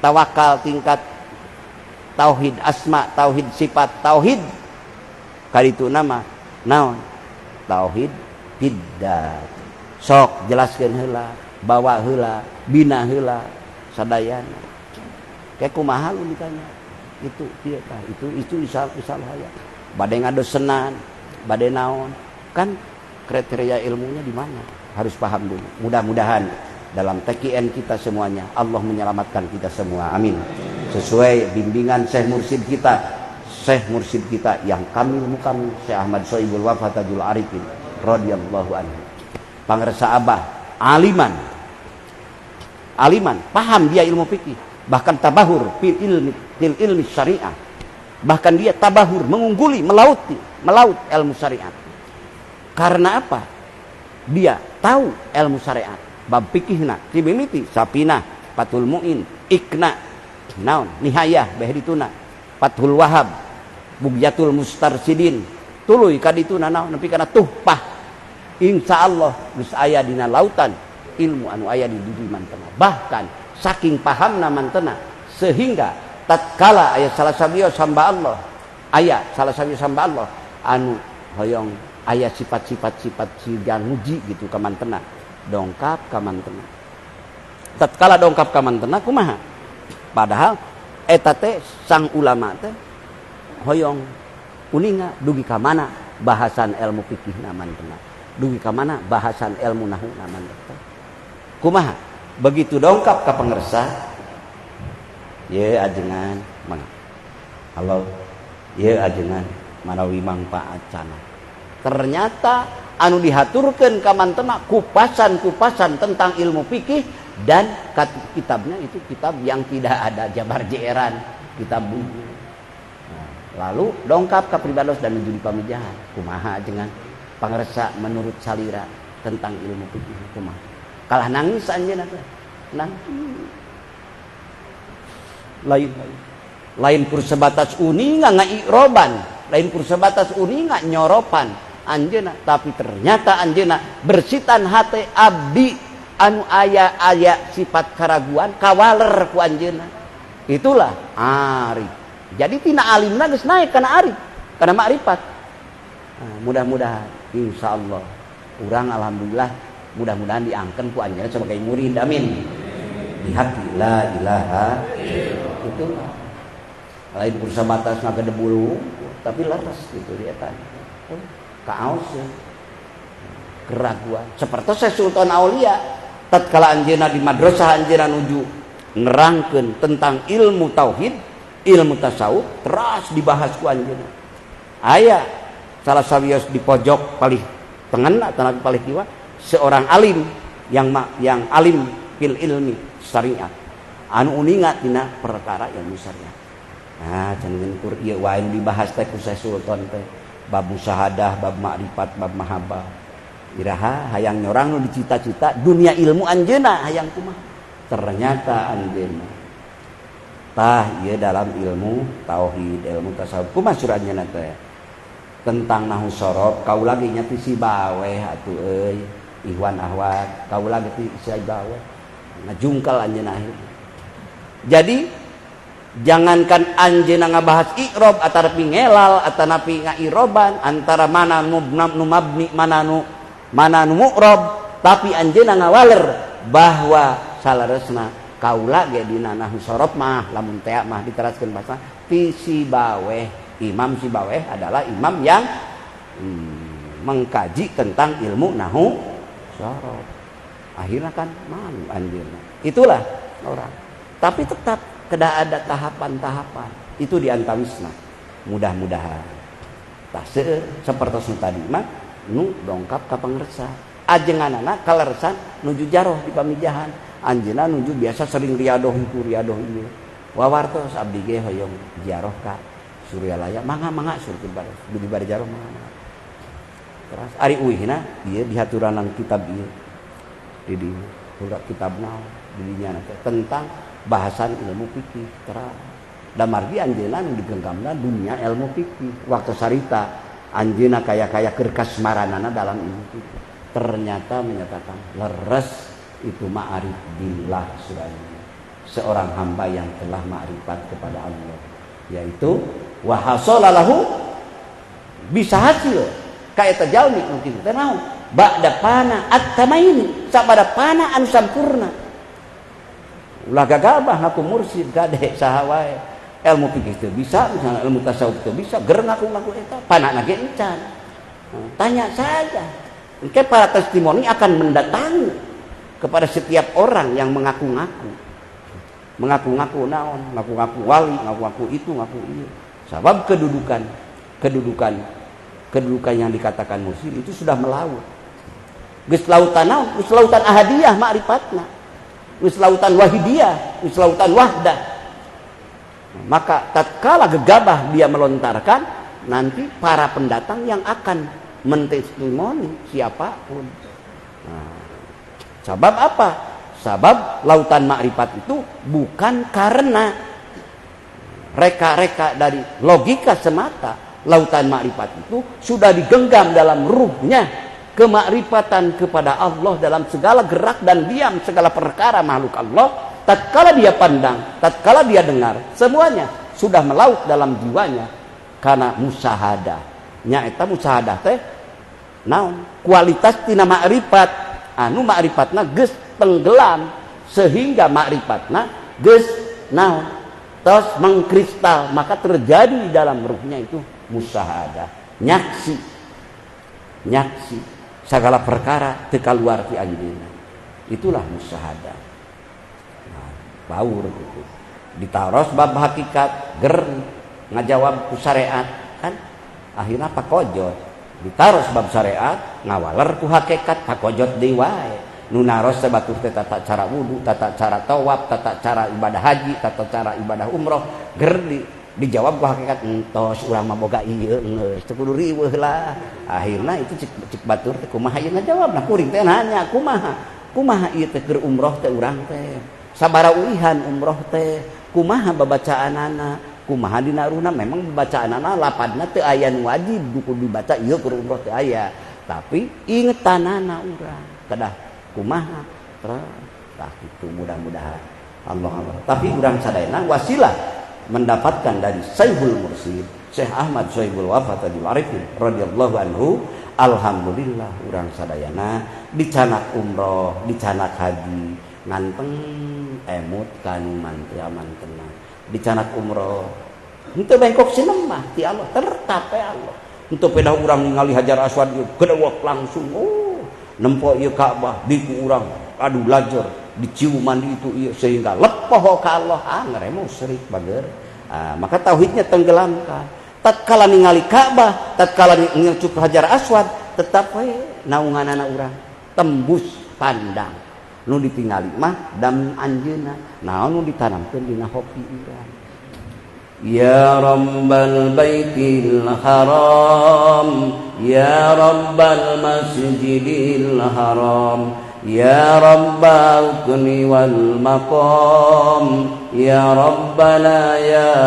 [SPEAKER 1] tawakal, tingkat tauhid asma, tauhid sifat, tauhid kaditu nama naon tauhid biddat. Sok jelaskeun heula, bawa heula, bina heula sadayana. Kayak kumaha lu ditanya. Itu ieu tah, itu insyaallah aya. Bade ngadosenan, bade naon. Kan kriteria ilmunya di mana? Harus paham dulu. Mudah-mudahan dalam TQN kita semuanya Allah menyelamatkan kita semua. Amin. Sesuai bimbingan Syekh Mursyid kita, Syekh Mursyid kita yang kamil mukamil, Syekh Ahmad Sohibul Wafa Tajul Arifin radhiyallahu anhu. Pangersa Abah aliman. Aliman, paham dia ilmu fikih, bahkan tabahur fil ilmi syariah. Bahkan dia tabahur mengungguli, melaut ilmu syariat. Karena apa? Dia tahu ilmu syariat. Bab fikihna, cibimiti, sapinah, Fathul Muin, Ikna, naon, Nihayah, beh dituna, Fathul Wahab, Bugyatul Mustarsidin, tuluy kadituna naon nepi kana tuhpah. Insyaallah geus aya dina lautan ilmu anu aya di diri mantena. Bahkan saking pahamna mantena sehingga tatkala aya salah sawios hamba Allah, aya salah sawios hamba Allah anu hoyong aya sifat-sifat sifat siga nguji gitu ka mantena, dongkap ka mantena. Tatkala dongkap ka mantena kumaha? Padahal eta teh sang ulama teh hoyong uninga dugi ka mana bahasan ilmu fikihna mantena, dugi ka mana bahasan ilmu nahuna mantena. Kumaha? Begitu dongkap ka pangersa, ye ajengan mangga. Halo, ye ajengan manawi mangpaat sana. Ternyata anu dihaturkeun ka mantena kupasan-kupasan tentang ilmu fikih dan kitabnya itu kitab yang tidak ada jabar jeeran, kitab buku. Nah, lalu dongkap ka pribados dan menuju di pamijahan. Kumaha ajengan pangersa menurut salira tentang ilmu fikih kumaha? Kalah nangis anjeunna teh. Nangis. Lain lain kur sebatas uninga ngairoban, lain kur sebatas uninga nyoropan anjeunna, tapi ternyata anjeunna bersitan hate abdi anu aya-aya sifat keraguan kawaler ku anjeunna. Itulah arif. Jadi tina alimna geus naik kana arif, kana makrifat. Nah, mudah-mudahan insyaallah urang alhamdulillah mudah-mudahan diangken ku anjeunna sebagai murid. Amin. Di hati la ilaha itulah. Lain kur sabatas ngagedebulu tapi leres gitu dia tanya. Oh, kaos ya. Keraguan. Seperti saya Sultan Aulia tatkala anjeunna di madrasah anjeunna nuju nerangkeun tentang ilmu tauhid, ilmu tasawuf, teras dibahas ku anjeunna. Aya salah sawios di pojok palih tengen atau palih kiwa seorang alim yang alim fil ilmi syariat anu uninga tina perkara ilmu syariat. Nah, cenah kur ieu wae dibahas teh ku Syekh Sultan teh bab musyahadah, bab makrifat, bab mahabbah. Iraha hayang nyorang nu dicita-cita dunia ilmu anjeunna hayang kumaha. Ternyata anjeunna tah ieu dalam ilmu tauhid, ilmu tasawuf kumaha surah anjeunna teh tentang nahu sorof kaula ge nya ti si baweh atuh euy Ikhwan ahwat kaula ge ti si baweh ngajungkal anjeunna akhirna. Jadi jangankan anjeunna ngabahas i'rob atanapi ngelal atanapi ngairoban antara mana nu mabni mana nu mu'rob, tapi anjeunna ngawaler bahwa salaresna kaula ge dina nahu sorof mah lamun tea mah diteraskeun bahasa ti si baweh. Imam si baweh adalah imam yang mengkaji tentang ilmu nahu sorof. Akhirnya kan malu anjeunna. Itulah orang. Tapi tetap kedah ada tahapan-tahapan. Itu di antawisna. Mudah-mudahan. Tah seueur sapertos nu tadi mah nu dongkap ka pangersa. Ajenganana kaleresan nuju jaroh di pamijahan. Anjeunna nuju biasa sering riadoh itu riadoh ieu. Wawartos abdi ge hoyong ziarah ka Suryalaya, mangga-mangga surga baris, budi bari jaroh mangga. Terus ari uihna ieu dihaturanan kitab ieu. Di dieu kitab naon di dinya tentang bahasan ilmu fikih terang. Da margi anjeunna nu digenggamna dunia ilmu fikih. Waktu sarita anjeunna kaya-kaya keur kasmaranana dalam ilmu fikih. Ternyata menyatakan leres itu ma'arif billah surahnya. Seorang hamba yang telah ma'rifat kepada Allah, yaitu wa hasala lahu bisa hasil ka eta jalmi nu kitu teh naon Ba'da pana at-tamaini sabada pana anu sampurna. Ulah gagabah ngaku mursid gade saha wae. Ilmu fikih teu bisa, misalnya ilmu tasawuf teu bisa, ger ngaku-ngaku eta panana ge encan. Tanya saja. Engke para testimoni akan mendatangi kepada setiap orang yang mengaku-ngaku. Mengaku-ngaku naon, ngaku-ngaku wali, ngaku-ngaku itu, ngaku ieu. Sabab kedudukan yang dikatakan mursyid itu sudah melaut. Geus lautan naon? Geus lautan ahadiyah ma'rifatna. Geus lautan wahidiyah, geus lautan wahdah. Maka tatkala gegabah dia melontarkan, nanti para pendatang yang akan mentestimoni siapapun. Nah, sabab apa? Sabab lautan makrifat itu bukan karena reka-reka dari logika semata. Lautan makrifat itu sudah digenggam dalam ruhnya kemakrifatan kepada Allah dalam segala gerak dan diam segala perkara makhluk Allah. Tatkala dia pandang, tatkala dia dengar, semuanya sudah melaut dalam jiwanya karena musyahadah. Nyaeta musyahadah teh naon? Kualitas tina makrifat anu makrifatna geus tenggelam sehingga makrifatna geus naon? Terus mengkristal, maka terjadi di dalam ruhnya itu musyahadah, nyaksi. Nyaksi segala perkara teu kaluar ti anjeunna. Itulah musyahadah. Nah, baur gitu. Ditaros bab hakikat ger ngajawab ku syariat kan akhirnya pakojot. Ditaros bab syariat ngawaler ku hakikat pakojot deui wae. Nu naros teh batur teh tata cara wudu, tata cara tawaf, tata cara ibadah haji, tata cara ibadah umroh, ger dijawab ku hakikat entos urang mah boga ieu geus teu kudu riweuh lah. Akhirna itu cik batur teh kumaha ieu ngajawabna kuring teh nanya kumaha? Kumaha ieu teh keur umroh teh urang teh? Sabaraha uihan umroh teh? Kumaha babacaanana? Kumaha dina ruhna? Memang babacaanana lapadna teu aya nu wajib kudu dibaca ieu keur umroh teh aya. Tapi ingetanana urang kedah kumaha? Tah kitu mudah-mudahan Allah Allah. Tapi urang sadayana wasilah mendapatkan dari Syekhul Mursyid Syekh Ahmad Syaibul Wafa Tajul Arifin radhiyallahu anhu. Alhamdulillah urang sadayana dicanak umroh, dicanak haji, nganteng emut kanu mantri mantena. Dicanak umroh henteu bengkok sinemah ti Allah, tertape Allah. Henteu pedah urang ningali Hajar Aswad ieu gedewek langsung oh nempo ieu Ka'bah diku urang aduh lajer diciuman itu ieu sehingga lepoh ka Allah ah ngaremo musyrik bager. Ah, maka tauhidnya tenggelamkan. Tatkala ningali Ka'bah, tatkala ngecup Hajar Aswad, tetap we naunganana urang tembus pandang. Nu ditingali mah dam anjeunna, naon nu ditanamkeun dina hoki urang. Ya Rabbal Baitil Haram, ya Rabbal Masjidil Haram, ya Rabbal Rukni wal Maqam, ya Rabbana ya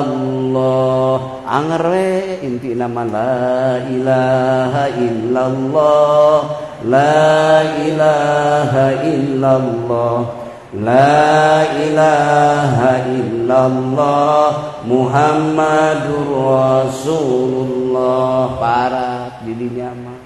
[SPEAKER 1] Allah. Angere inti nama la ilaha illallah, la ilaha illallah, la ilaha illallah Muhammadur Rasulullah. Parat di dinya mah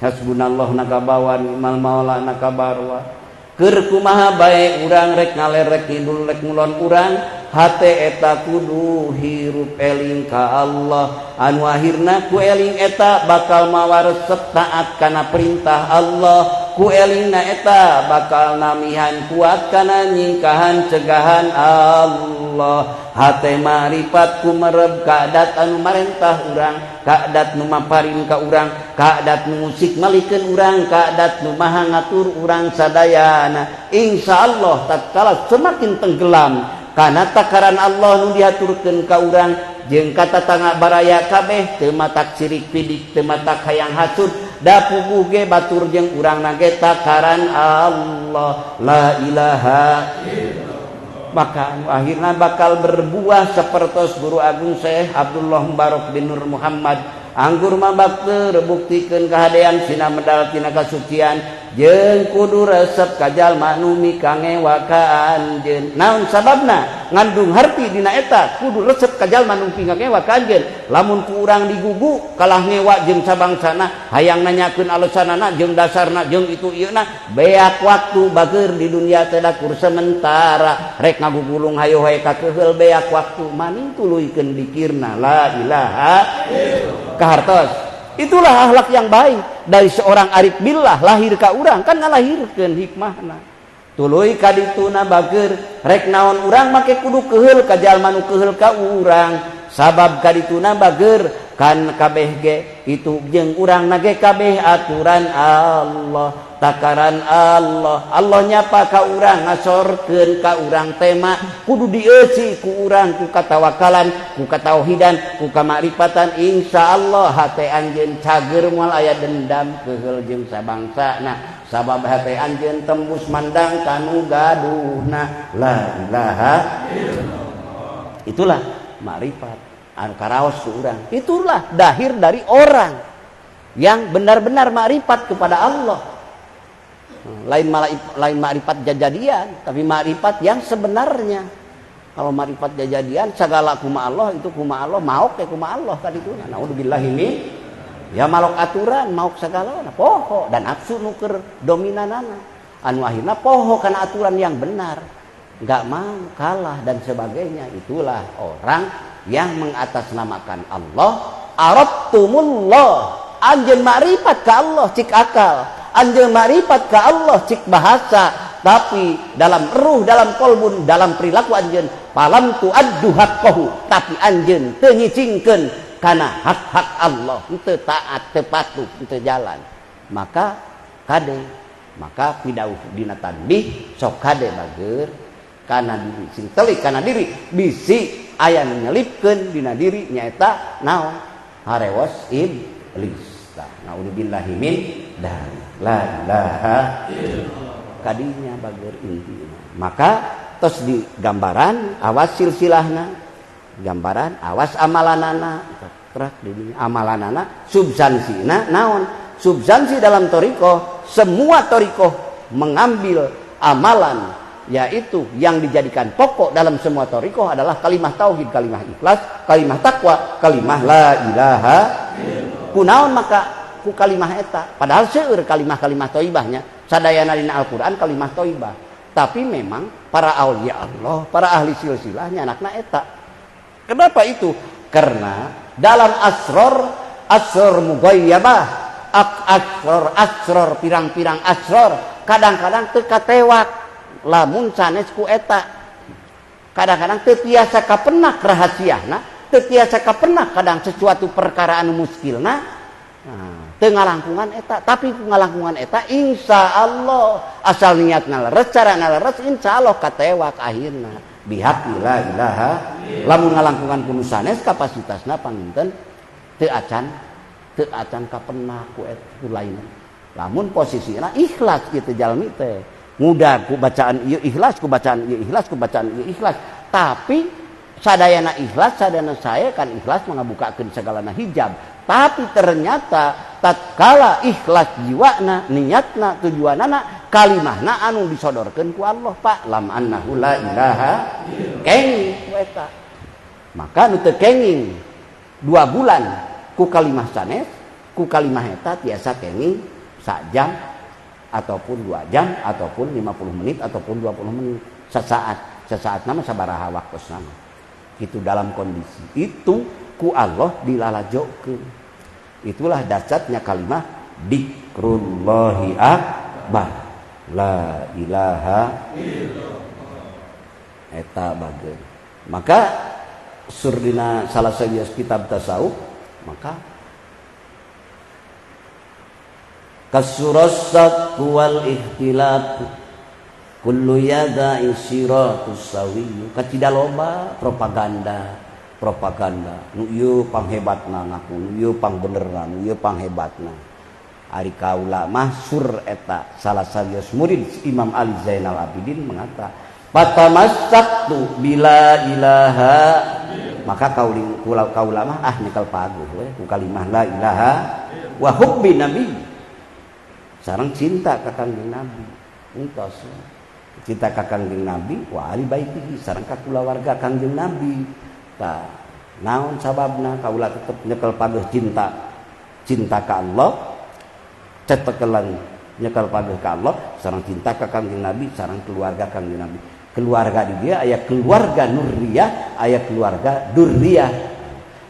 [SPEAKER 1] hasbunallah nakabawa ni'mal maula nakabarwa. Keur kumaha bae urang rek ngaler rek ngidul rek ngulon urang hate eta kudu hirup eling ka Allah. Anu akhirna ku eling eta bakal mawa resep taat kana perintah Allah. Ku elingna eta bakal namihan kuat kana nyingkahan cegahan Allah. Hate marifat ku mereb kadat anu marentah urang, kadat nu maparin ka urang, kadat nu musik malikeun urang, kadat nu maha ngatur urang sadayana. Insyaallah tatkala semakin tenggelam kana takaran Allah nu diaturkeun ka urang jeung ka tatangga baraya kabeh teu matak sirik pidik, teu matak hayang hasud, da puguh ge batur jeung urangna ge takaran Allah. La ilaha illallah. Maka akhirna bakal berbuah sapertos Guru Agung Syekh Abdullah Mubarok bin Nur Muhammad. Anggur mah bakter buktikeun kahadean sina medal tina kasucian Jeung kudu resep ka jalma nu mikangewa ka anjeun. Naon sababna? Ngandung harti dina eta kudu resep ka jalma nu mikangewa ka anjeun. Lamun ku urang digugu kalah ngewa jeung sabangsana, hayang nanyakeun alesanana jeung dasarna jeung itu ieu na, beak waktu bageur di dunia teh da kur sementara. Rek ngagugulung hayo hae kakeheul beak waktu maning tuluykeun dikirna la ilaha illallah. Kahartos. Itulah akhlak yang baik dari seorang arif billah lahir ka urang kan ngalahirkeun hikmahna. Tuluy ka dituna bageur rek naon urang make kudu keheul ka jalma nu keheul ka urang. Sabab ka dituna bageur kan kabeh ge itu jeung urang nage kabeh aturan Allah, takaran Allah. Allah nyapa ka urang ngasorkeun ka urang tema kudu dieuci ku urang ku katawakalan, ku katauhidan, ku kamakrifatan. Insyaallah hate anjeun cager moal aya dendam keheul jeung sabangsana. Sabab hate anjeun tembus mandang kanu gaduhna la ilaha illallah. Itulah makrifat anu karaos ku urang. Itulah dahir dari orang yang benar-benar makrifat kepada Allah. Lain lain makrifat jajadian, tapi makrifat yang sebenarnya. Kalau makrifat jajadian segala kuma Allah itu kuma Allah, maok ya kuma Allah kan itu. Naudzubillah ini ya malok aturan, maok segala poho dan nafsu nu keur dominanana. Anu akhirna poho kana aturan yang benar, nggak mau kalah dan sebagainya. Itulah orang yang mengatasnamakan Allah. Arabtumullah, anjeun makrifat ka Allah cik akal, anjeun makrifat ka Allah cik bahasa, tapi dalam ruh, dalam kolbun, dalam perilaku anjeun palam tu addu haqqahu, tapi anjeun teu nyicingkeun kana hak-hak Allah, teu taat, teu patuh, teu jalan. Maka kade, maka pidauh dina tanbih sok kade bager kana diri, sing telik kana diri, bisi aya nu nyelipkeun dina diri nyaeta naon? Harewos iblis. Naudzubillahi min dzalik. La ilaha illallah. Kadinya bager intina. Maka tos di gambaran awas silsilahna, gambaran awas amalanana, kerak di dinya amalanana, substansina naon? Substansi dalam thoriqoh, semua thoriqoh mengambil amalan, yaitu yang dijadikan pokok dalam semua thoriqoh adalah kalimah tauhid, kalimah ikhlas, kalimah takwa, kalimah la ilaha illallah. Kunaon maka ku kalimah eta, padahal seueur kalimah-kalimah thayyibahnya, sadayana dina Al-Qur'an kalimah thayyibah. Tapi memang para aulia Allah, para ahli silsilahnya anakna eta. Kenapa itu? Karena dalam asror, asror mughayyabah, asror, asror pirang-pirang asror, kadang-kadang teu katewak lamun sanes ku eta. Kadang-kadang teu tiasa kapenak rahasiana, teu tiasa kapenak kadang sesuatu perkara anu muskilna. Nah, teu ngalangkungan eta, tapi ku ngalangkungan eta insya Allah asal niatna leres, carana leres, insya Allah katewak akhirna bihaqi la ilaha. Lamun ngalangkungan ku nu sanes kapasitasna panginten teu acan kapenak ku eta ku lain. Lamun posisina ikhlas kitu jalmi teh, mudah ku bacaan ieu ikhlas, ku bacaan ieu ikhlas, ku bacaan ieu ikhlas, tapi sadayana ikhlas, sadayana saya kan ikhlas mengabukakeun segalana hijab. Tapi ternyata tatkala ikhlas jiwana, niatna, tujuanana, kalimahna anu disodorkeun ku Allah, Pak, lam annahu la ilaha kenging ku eta. Maka nu teu kenging 2 bulan ku kalimah sanes, ku kalimah eta tiasa kenging sak jam ataupun 2 jam ataupun 50 menit ataupun 20 menit, sesaat, sesaat nama sabaraha waktosna. Itu dalam kondisi itu ku Allah dilalajokeun. Itulah dasarnya kalimah dikrullahi akbar la ilaha illallah. Eta bageun. Maka surdina salah sawios kitab tasawuf, maka kasurasat wal ikhtilaf kullu yada'i siratus sawiyyu. Kacida loba propaganda, propaganda nu ieu panghebatna ngaku, nu ieu pangbenerna, nu ieu panghebatna. Ari kaula mah sur eta salah sawios murid Imam Ali Zainal Abidin mengata patamassaktu bila ilaha, maka kaula mah ah nyekel paguh we ku kalimah la ilaha wa hubbi nabi. Sareng cinta ka Kangjeng Nabi. Entos cinta ka Kangjeng Nabi wa ahli baitihi sareng ka kulawarga Kangjeng Nabi. Tah naon sababna kaula tetep nyekel pageuh cinta cinta ka Allah, cetekelan nyekel pageuh ka Allah sareng cinta ka Kangjeng Nabi sareng keluarga Kangjeng Nabi. Keluarga di dia aya keluarga nurriyah, aya keluarga durriyah.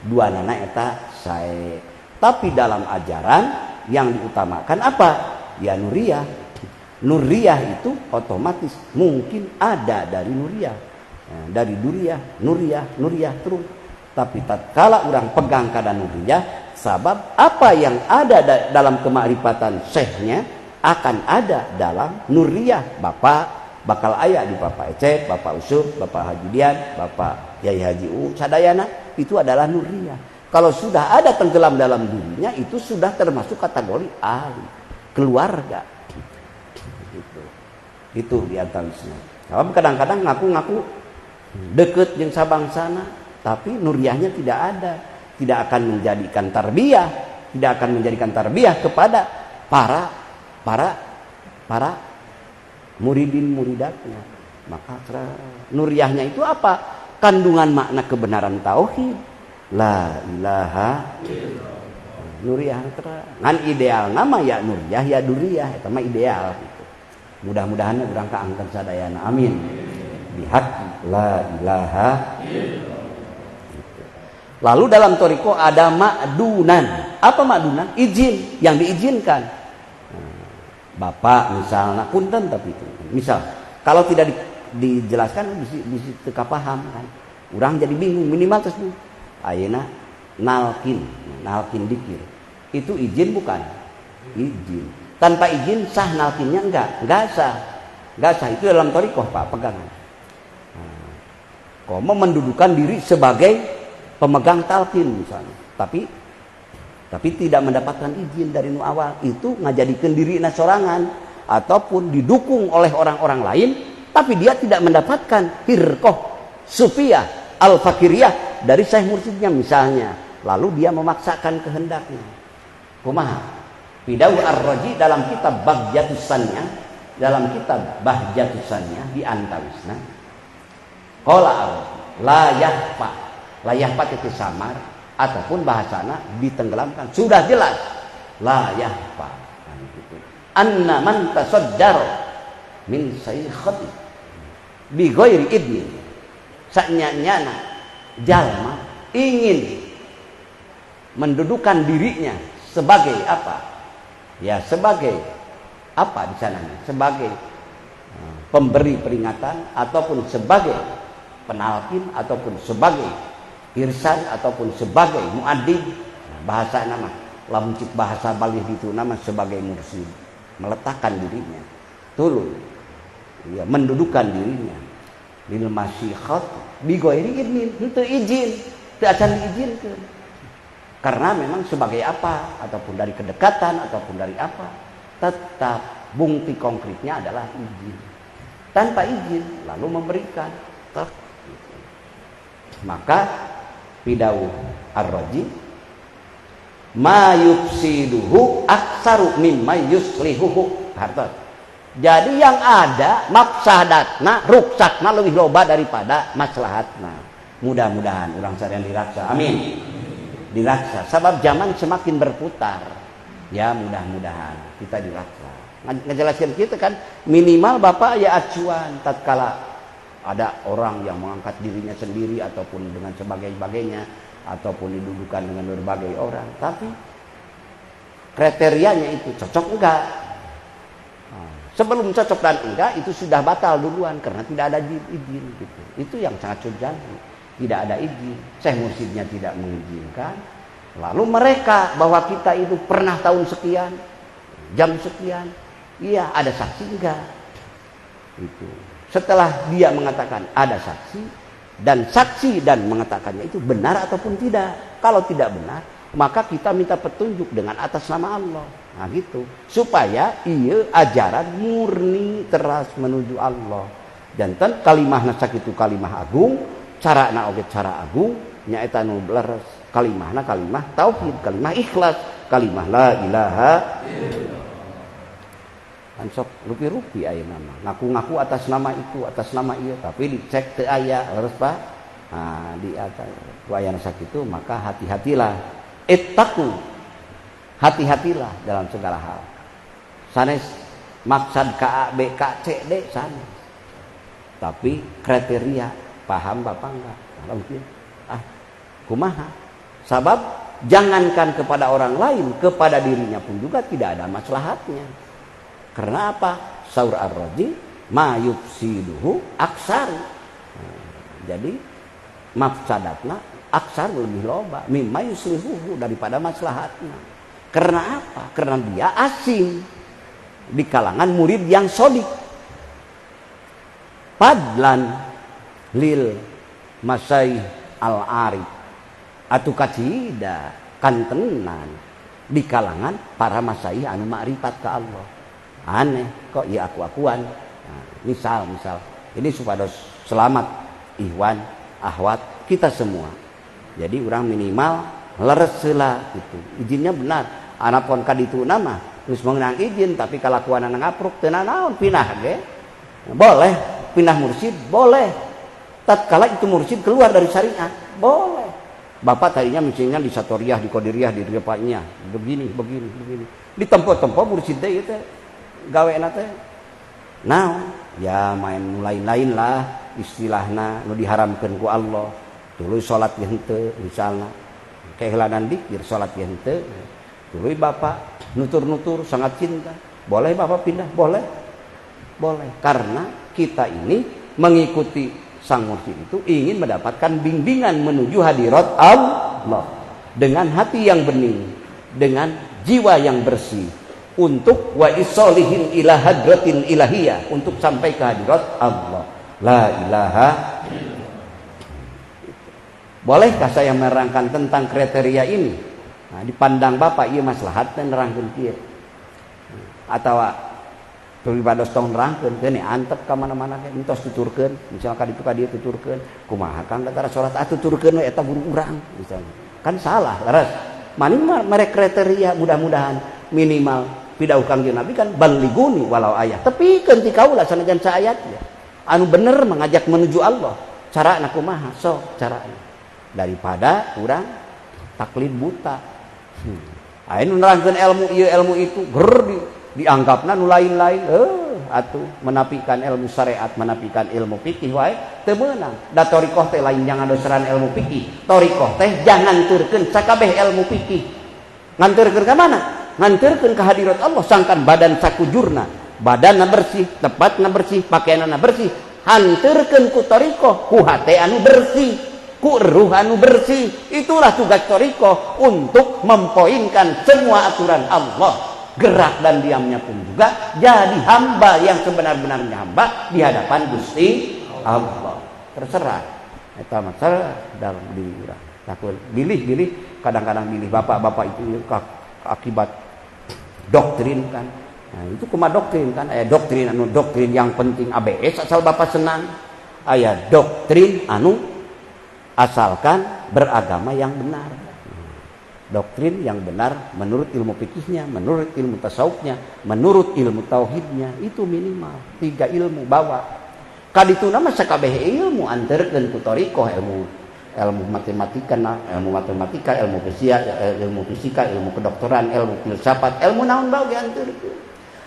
[SPEAKER 1] Dua nana eta sae. Tapi dalam ajaran yang diutamakan apa? Ya nurriyah. Nurriyah itu otomatis mungkin ada dari nurriyah. Nah, dari duriyah, nurriyah, nurriyah terus. Tapi tatkala orang pegang kada nurriyah, sabab apa yang ada dalam kemakrifatan syekhnya akan ada dalam nurriyah. Bapak bakal aya di Bapak Ecep, Bapak Usuf, Bapak Haji Dian, Bapak Yai Haji U, sadayana itu adalah nurriyah. Kalau sudah ada tenggelam dalam dirinya, itu sudah termasuk kategori ahli keluarga. Gitu. Itu di antawisnya. Kalau kadang-kadang ngaku-ngaku deket jeung sabangsana, tapi nurriyahnya tidak ada, tidak akan menjadikan tarbiyah, tidak akan menjadikan tarbiyah kepada para para para muridin muridatnya. Maka nurriyahnya itu apa? Kandungan makna kebenaran tauhid. La ilaha illallah. Nurriyah ngan ideal nama ya nurriyah ya duriyah eta mah ideal gitu. Mudah-mudahan urang kaangkeun sadayana. Amin. Bihaq la ilaha illallah. Gitu. Lalu dalam toriko ada makdunan. Apa makdunan? Izin, yang diizinkan. Bapak misalnya punten tapi itu. Misal kalau tidak dijelaskan bisa teu paham kan. Urang jadi bingung minimal terus ayeuna nalkin, nalkin dikir. Itu izin bukan? Izin. Tanpa izin sah nalkinnya enggak? Enggak sah. Enggak sah. Itu dalam torikoh Pak pegangan. Nah, komo mendudukan diri sebagai pemegang talkin misalnya. Tapi tidak mendapatkan izin dari nu awal, itu ngajadikeun diri sorangan ataupun didukung oleh orang-orang lain, tapi dia tidak mendapatkan hirqoh sufiyah al-fakiriyah dari syekh mursyidnya misalnya, lalu dia memaksakan kehendaknya. Kumaha? Pidauh Ar-Raji dalam kitab Bahjatusannya, dalam kitab Bahjatusannya di antawisna qala Ar-Raji la yahfa, la yahfa itu samar ataupun bahasana ditenggelamkan, sudah jelas la yahfa gitu. Anna man tasaddar min saykhati bi ghairi idnin, saknya-nyana jalma ingin mendudukan dirinya sebagai apa? Ya sebagai apa di sana? Sebagai pemberi peringatan ataupun sebagai penalkin ataupun sebagai irsan ataupun sebagai muaddib. Bahasa nama lamun cik bahasa Bali itu nama sebagai mursyid, meletakkan dirinya tulung ya, mendudukan dirinya lil masyikhat bi ghairi idnin, henteu izin, teu acan diizinkeun. Karena memang sebagai apa ataupun dari kedekatan ataupun dari apa, tetap bukti konkretnya adalah izin. Tanpa izin lalu memberikan tak, gitu. Maka pidauh Ar-Raji ma yufsiduhu aksaru mimma yuslihuhu. Hartos. Jadi yang ada mafsadatna, ruksakna lebih loba daripada maslahatna. Mudah-mudahan urang sadaya diraksa. Amin. Diraksa. Sebab zaman semakin berputar. Ya mudah-mudahan kita diraksa. Ngejelaskan kita kan minimal bapak ya acuan tatkala ada orang yang mengangkat dirinya sendiri ataupun dengan sebagainya ataupun didudukan dengan berbagai orang, tapi kriterianya itu cocok enggak? Nah, sebelum cocok dan enggak itu sudah batal duluan karena tidak ada izin gitu. Itu yang sangat terjadi. Tidak ada izin, syekh mursyidnya tidak mengizinkan. Lalu mereka bahwa kita itu pernah tahun sekian, jam sekian, iya ada saksi enggak? Itu. Setelah dia mengatakan ada saksi dan saksi dan mengatakannya itu benar ataupun tidak. Kalau tidak benar, maka kita minta petunjuk dengan atas nama Allah. Nah gitu, supaya iya ajaran murni teras menuju Allah. Janten kalimahna sakitu kalimah agung, carana oge cara agung, nyaeta nu leres kalimahna kalimah tauhid, kalimah ikhlas, kalimah la ilaha illallah. Kan sok rupi-rupi ayeuna mah. Ngaku-ngaku atas nama itu, atas nama ieu, tapi dicek teu aya, leres Pak. Nah, di atas ku ayana sakitu maka hati-hatilah. Ittaqu. Hati-hatilah dalam segala hal. Sanes maksad K A B K C D sanes. Tapi kriteria paham Bapak enggak? Mungkin ah kumaha? Sabab jangankan kepada orang lain, kepada dirinya pun juga tidak ada maslahatnya. Karena apa? Saur ar-raji ma yufsiduhu aksar. Nah, jadi mafsadatna aksar lebih loba mimma yuslihuhu daripada maslahatna. Karena apa? Karena dia asing di kalangan murid yang sodik. Fadlan lil masai al-arif atau kacida kantenan di kalangan para masai anu ma'rifat ke Allah. Aneh kok ya aku-akuan. Nah, misal ini supados selamat ikhwan, ahwat kita semua. Jadi orang minimal leres heula gitu. Izinnya benar. Anapun kaditu nama geus meunang izin tapi kalakuanana ngapruk teu nanaon pindah ge. Boleh pindah mursyid, boleh. Tatkala itu mursyid keluar dari syariat, boleh. Bapak tadinya misalnya di Satoriah, di Qadiriyah, di Ripanya, begini, begini, begini. Di tempo-tempo mursyid teh ieu teh gawena teh naon? Ya main lain-lain lah istilahna nu diharamkeun ku Allah. Tuluy salat ge henteu misalna. Kehilangan dikir salat ge henteu. Tuluy bapak nutur-nutur sangat cinta. Boleh bapak pindah? Boleh. Boleh. Karena kita ini mengikuti sang mursyid itu ingin mendapatkan bimbingan menuju hadirat Allah dengan hati yang bening, dengan jiwa yang bersih, untuk wa isolihin ila hadratin ilahiyah, untuk sampai ke hadirat Allah. La ilaha. Bolehkah saya menerangkan tentang kriteria ini? Nah, dipandang bapak ieu maslahat teh nerangkeun kieu. Atawa pribados tong nerangkeun teu antep ka mana-mana ge entos tuturkeun, misalkan ka ditu ka dieu tuturkeun, kumaha Kang datara salat atuh tuturkeun we eta guru urang misalnya. Kan salah, leres. Maning merek kriteria mudah-mudahan minimal pidauh Kangjeng Nabi kan baliguni walau ayat. Tepikeun ti kaula sanajan saayat ya. Anu bener mengajak menuju Allah. Carana kumaha? Sok carana. Daripada urang taklid buta. Aya nu nerangkeun ilmu ieu ilmu itu ger dianggapna nu lain-lain. Atuh menapikan ilmu syariat, menapikan ilmu fikih wae teu meunang. Da thariqah teh lain jangan doseran ilmu fikih. Thariqah teh jangan turkeun sakabeh ilmu fikih. Nganterkeun ka mana? Nganterkeun ka hadirat Allah sangkan badan sakujurna, badanna bersih, tempatna bersih, pakaianna bersih, hanterkeun ku thariqah, ku hate anu bersih, ku ruh anu bersih. Itulah tugas thariqah untuk mempoinkan semua aturan Allah. Gerak dan diamnya pun juga jadi hamba yang sebenar-benarnya hamba di hadapan Gusti Allah. Terserah. Eta masalah dalam diri urang. Takut bilih-bilih kadang-kadang bilih bapak-bapak itu akibat doktrin kan. Nah, itu kumaha doktrin kan? Aya doktrin anu doktrin yang penting ABS asal bapak senang. Aya doktrin anu asalkan beragama yang benar. Doktrin yang benar menurut ilmu fikihnya, menurut ilmu tasawufnya, menurut ilmu tauhidnya, itu minimal 3 ilmu bawa. Kadituna mah sakabeh ilmu anterkeun ku thariqah, ilmu matematika, ilmu fisika, ilmu kedokteran, ilmu filsafat, ilmu naon bae ge anterkeun.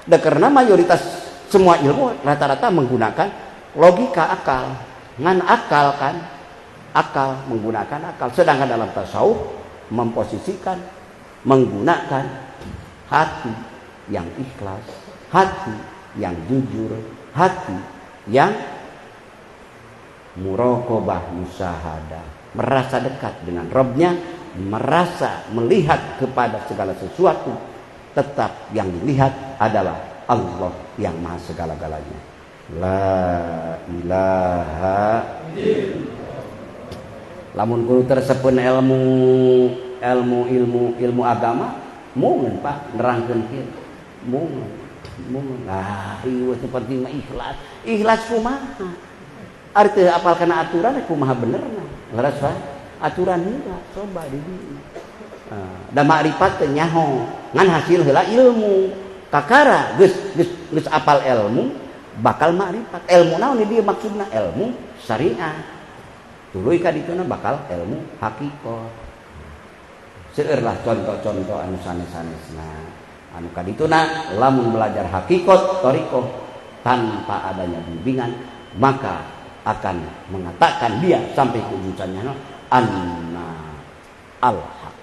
[SPEAKER 1] Da karena mayoritas semua ilmu rata-rata menggunakan logika akal. Ngan akal kan, akal menggunakan akal. Sedangkan dalam tasawuf memposisikan menggunakan hati yang ikhlas, hati yang jujur, hati yang muraqabah musyahadah, merasa dekat dengan Robnya, merasa melihat kepada segala sesuatu, tetap yang dilihat adalah Allah yang maha segala-galanya. La ilaha illallah. Lamun kudu tersepun ilmu agama, mungen Pak nerangkeun kieu. Mungen. Lah, ieu teh penting mah ikhlas. Ikhlas kumaha? Ari teu apal kana aturan kumaha benerna? Leres Pak? Aturan heula coba di dieu. Da makrifat teh nyaho, ngan hasil heula ilmu. Kakara geus geus apal ilmu bakal makrifat. Ilmu naon di dieu maksudna? Ilmu syariat. Tuluy ka dituna bakal ilmu hakikat. Seueurlah contoh-contoh anu sanes-sanesna. Anu ka dituna lamun belajar hakikat thariqah tanpa adanya bimbingan maka akan mengatakan dia sampai ke ujungnya anna al-haq.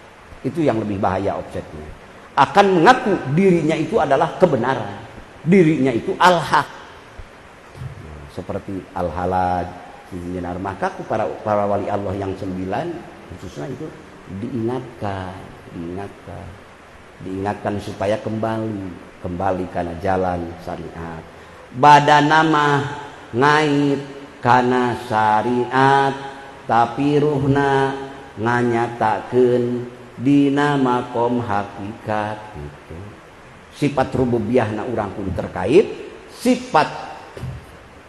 [SPEAKER 1] Itu yang lebih bahaya objeknya. Akan mengaku dirinya itu adalah kebenaran. Dirinya itu al-haq. Seperti al-halaj, maka para wali Allah yang 9 khususnya itu diingatkan, diingatkan, diingatkan supaya kembali karena jalan syariat. Badan nama ngait karena syariat, tapi ruhna nganyatakeun dina makom hakikat gitu. Sifat rububiyahna urang kudu terkait, sifat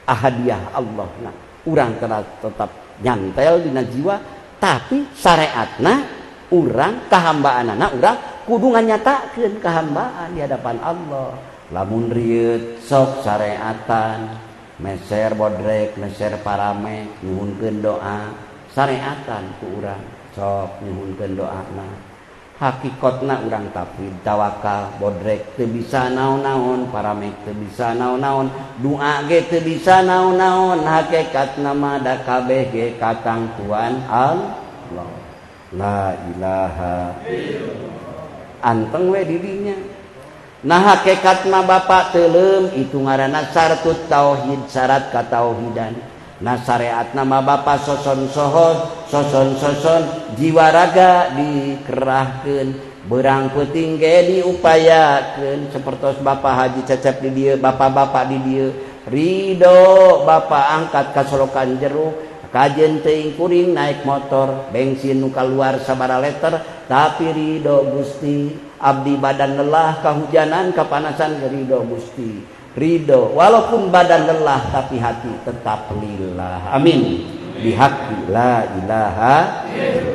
[SPEAKER 1] ahadiyah Allah na urang tetap nyantel dina jiwa, tapi syariatna urang kahambaanana urang kudu nganyatakeun kahambaan di hadapan Allah. Lamun rieut sok syariatan, meser bodrek, meser parame, nyuhunkeun doa, syariatan ku urang sok nyuhunkeun doana. Hakikatna urang tafwid tawakal, bodrek teu bisa naon-naon, paramek teu bisa naon-naon, doa ge teu bisa naon-naon, hakikatna mah da kabeh ge katangtuan Allah. La ilaha illallah. Anteng we di dinya. Nah hakikat mah bapak teuleum itu ngaranna syartut tauhid, syarat katauhidan. Nah syariatna mah bapak soson sohot, soson soson jiwa raga dikerahkeun, berang peuting ge diupayakeun sapertos bapak Haji Cecep di dieu, bapak-bapak di dieu. Ridho bapak angkat ka solokan jeruk, kajen teuing kuring naik motor, bensin nu kaluar sabaraha liter, tapi ridho Gusti. Abdi badan lelah kahujanan kapanasan ridho Gusti. Ridho walaupun badan lelah tapi hati tetap lillah. Amin. Bihaqi la ilaha.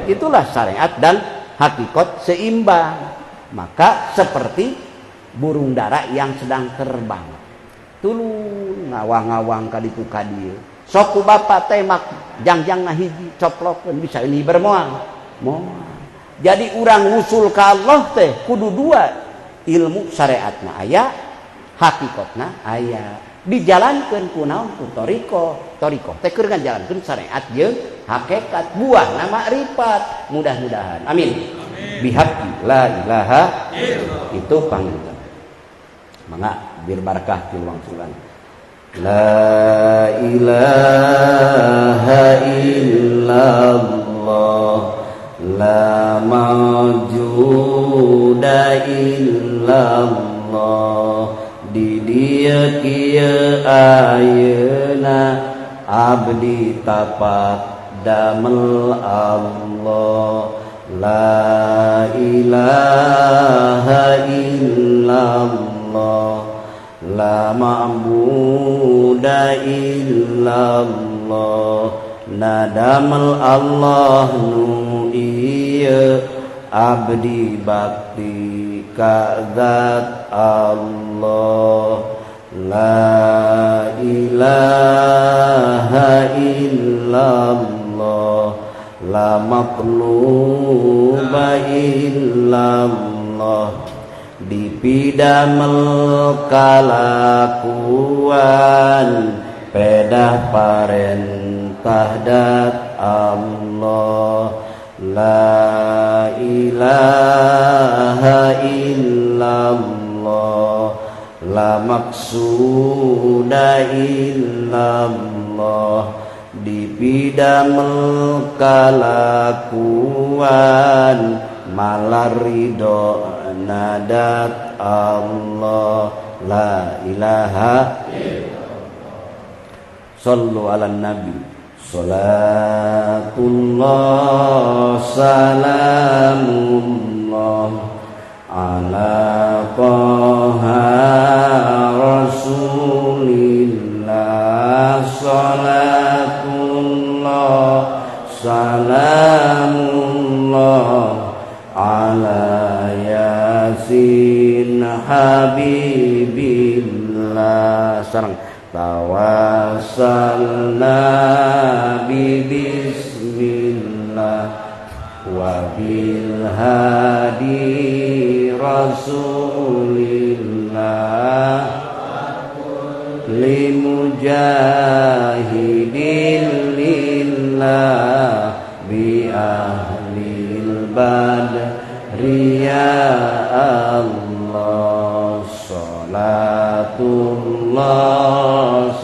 [SPEAKER 1] Itulah syariat dan hakikat seimbang. Maka seperti burung dara yang sedang terbang. Tulung ngawang-ngawang ka ditu ka dieu. Sok ku bapak tembak jangjangna hiji coplokeun bisa ini bermoal. Moal. Jadi urang usul ka Allah teh kudu dua, ilmu syariatna aya, hakikatna aya. Dijalankeun ku naon? Ku thariqah. Thariqah teh keur ngajalankeun syariat jeung hakikat, buahna makrifat. Mudah-mudahan. Amin. Bihaqi la ilaha illallah. Itu panginten. Mangga bir barakah ti wangsulan. La ilaha illallah, la mawjuda illallah. Di dieu kieu ayeuna abdi tapak damel Allah. La ilaha illallah, la ma'buda illallah. Nadamel Allah nu ieu abdi bakti ka zat Allah. La ilaha illallah, la matluba illallah. Dipidamel kalakuan pedah parentah dat Allah. La ilaha illallah, la maksuda illallah. Dipidamel kalakuan malar ridho nadat Allah. La ilaha illallah. Sallu ala nabi. Salatullah salamullah ala Taha Rasulillah. Salatullah salamullah ala Yasin Habibillah. ala sareng tawassalna bi bismillah wa bil hadi rasulillah limujahidin lillah bi ahlil badri ya Allah salatullah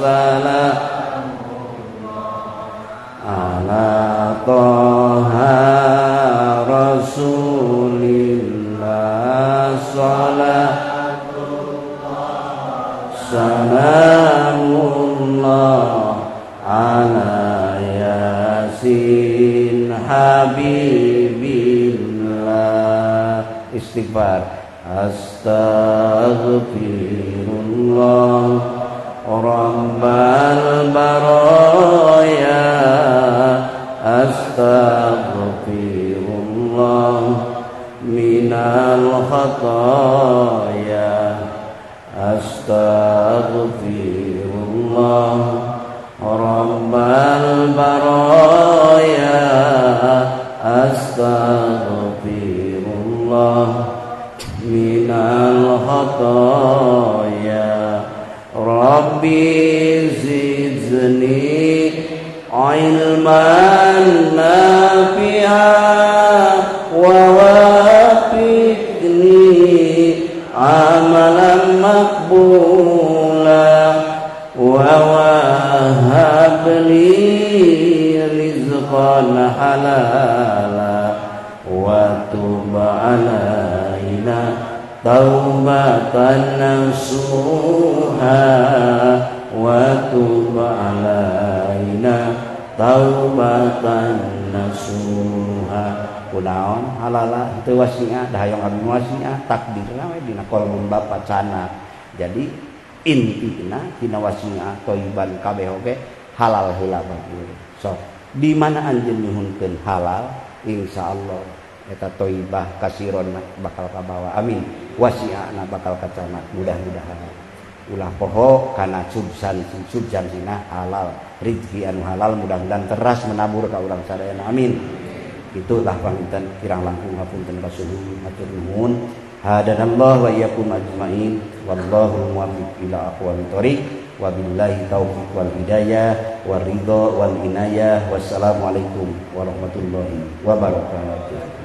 [SPEAKER 1] salamullah ala toha rasulillah salatullah salamullah ala yasin habibillah. Istighfar. Astaghfirullah rabbal baraya, astaghfirullah minal khataya, astaghfirullah rabbal baraya, astaghfirullah minal khataya. Rabbi zidni ilman nafi'a wa wafiqni amalan maqbula wa wahhab li rizqan halala wa tub alaina taubatan nasuha wa tub alaina taubatan nasuha. Kunaon halala teu wasi'a da hayang abdi wasi'a takdirna we dina kolbun bapa cana. Jadi intina dina wasi'a thayyiban kabeh oge halal heula bae. Sok di mana anjeun nyuhunkeun halal insyaallah eta thayyibah kasiron bakal kabawa. Amin. Wasi'ana bakal kacanak mudah-mudahan. Ulah poho kana substansina halal, rezeki anu halal mudah-mudahan teras menabur ka urang sadayana. Amin. Itulah panginten kirang langkung hapunten kasuhun hatur nuhun. Hadanallahu wa iyyakum ajmain wallahu muwaffiq ila aqwamit thoriq wabillahi taufiq wal hidayah war ridha wal inayah. Wassalamualaikum warahmatullahi wabarakatuh.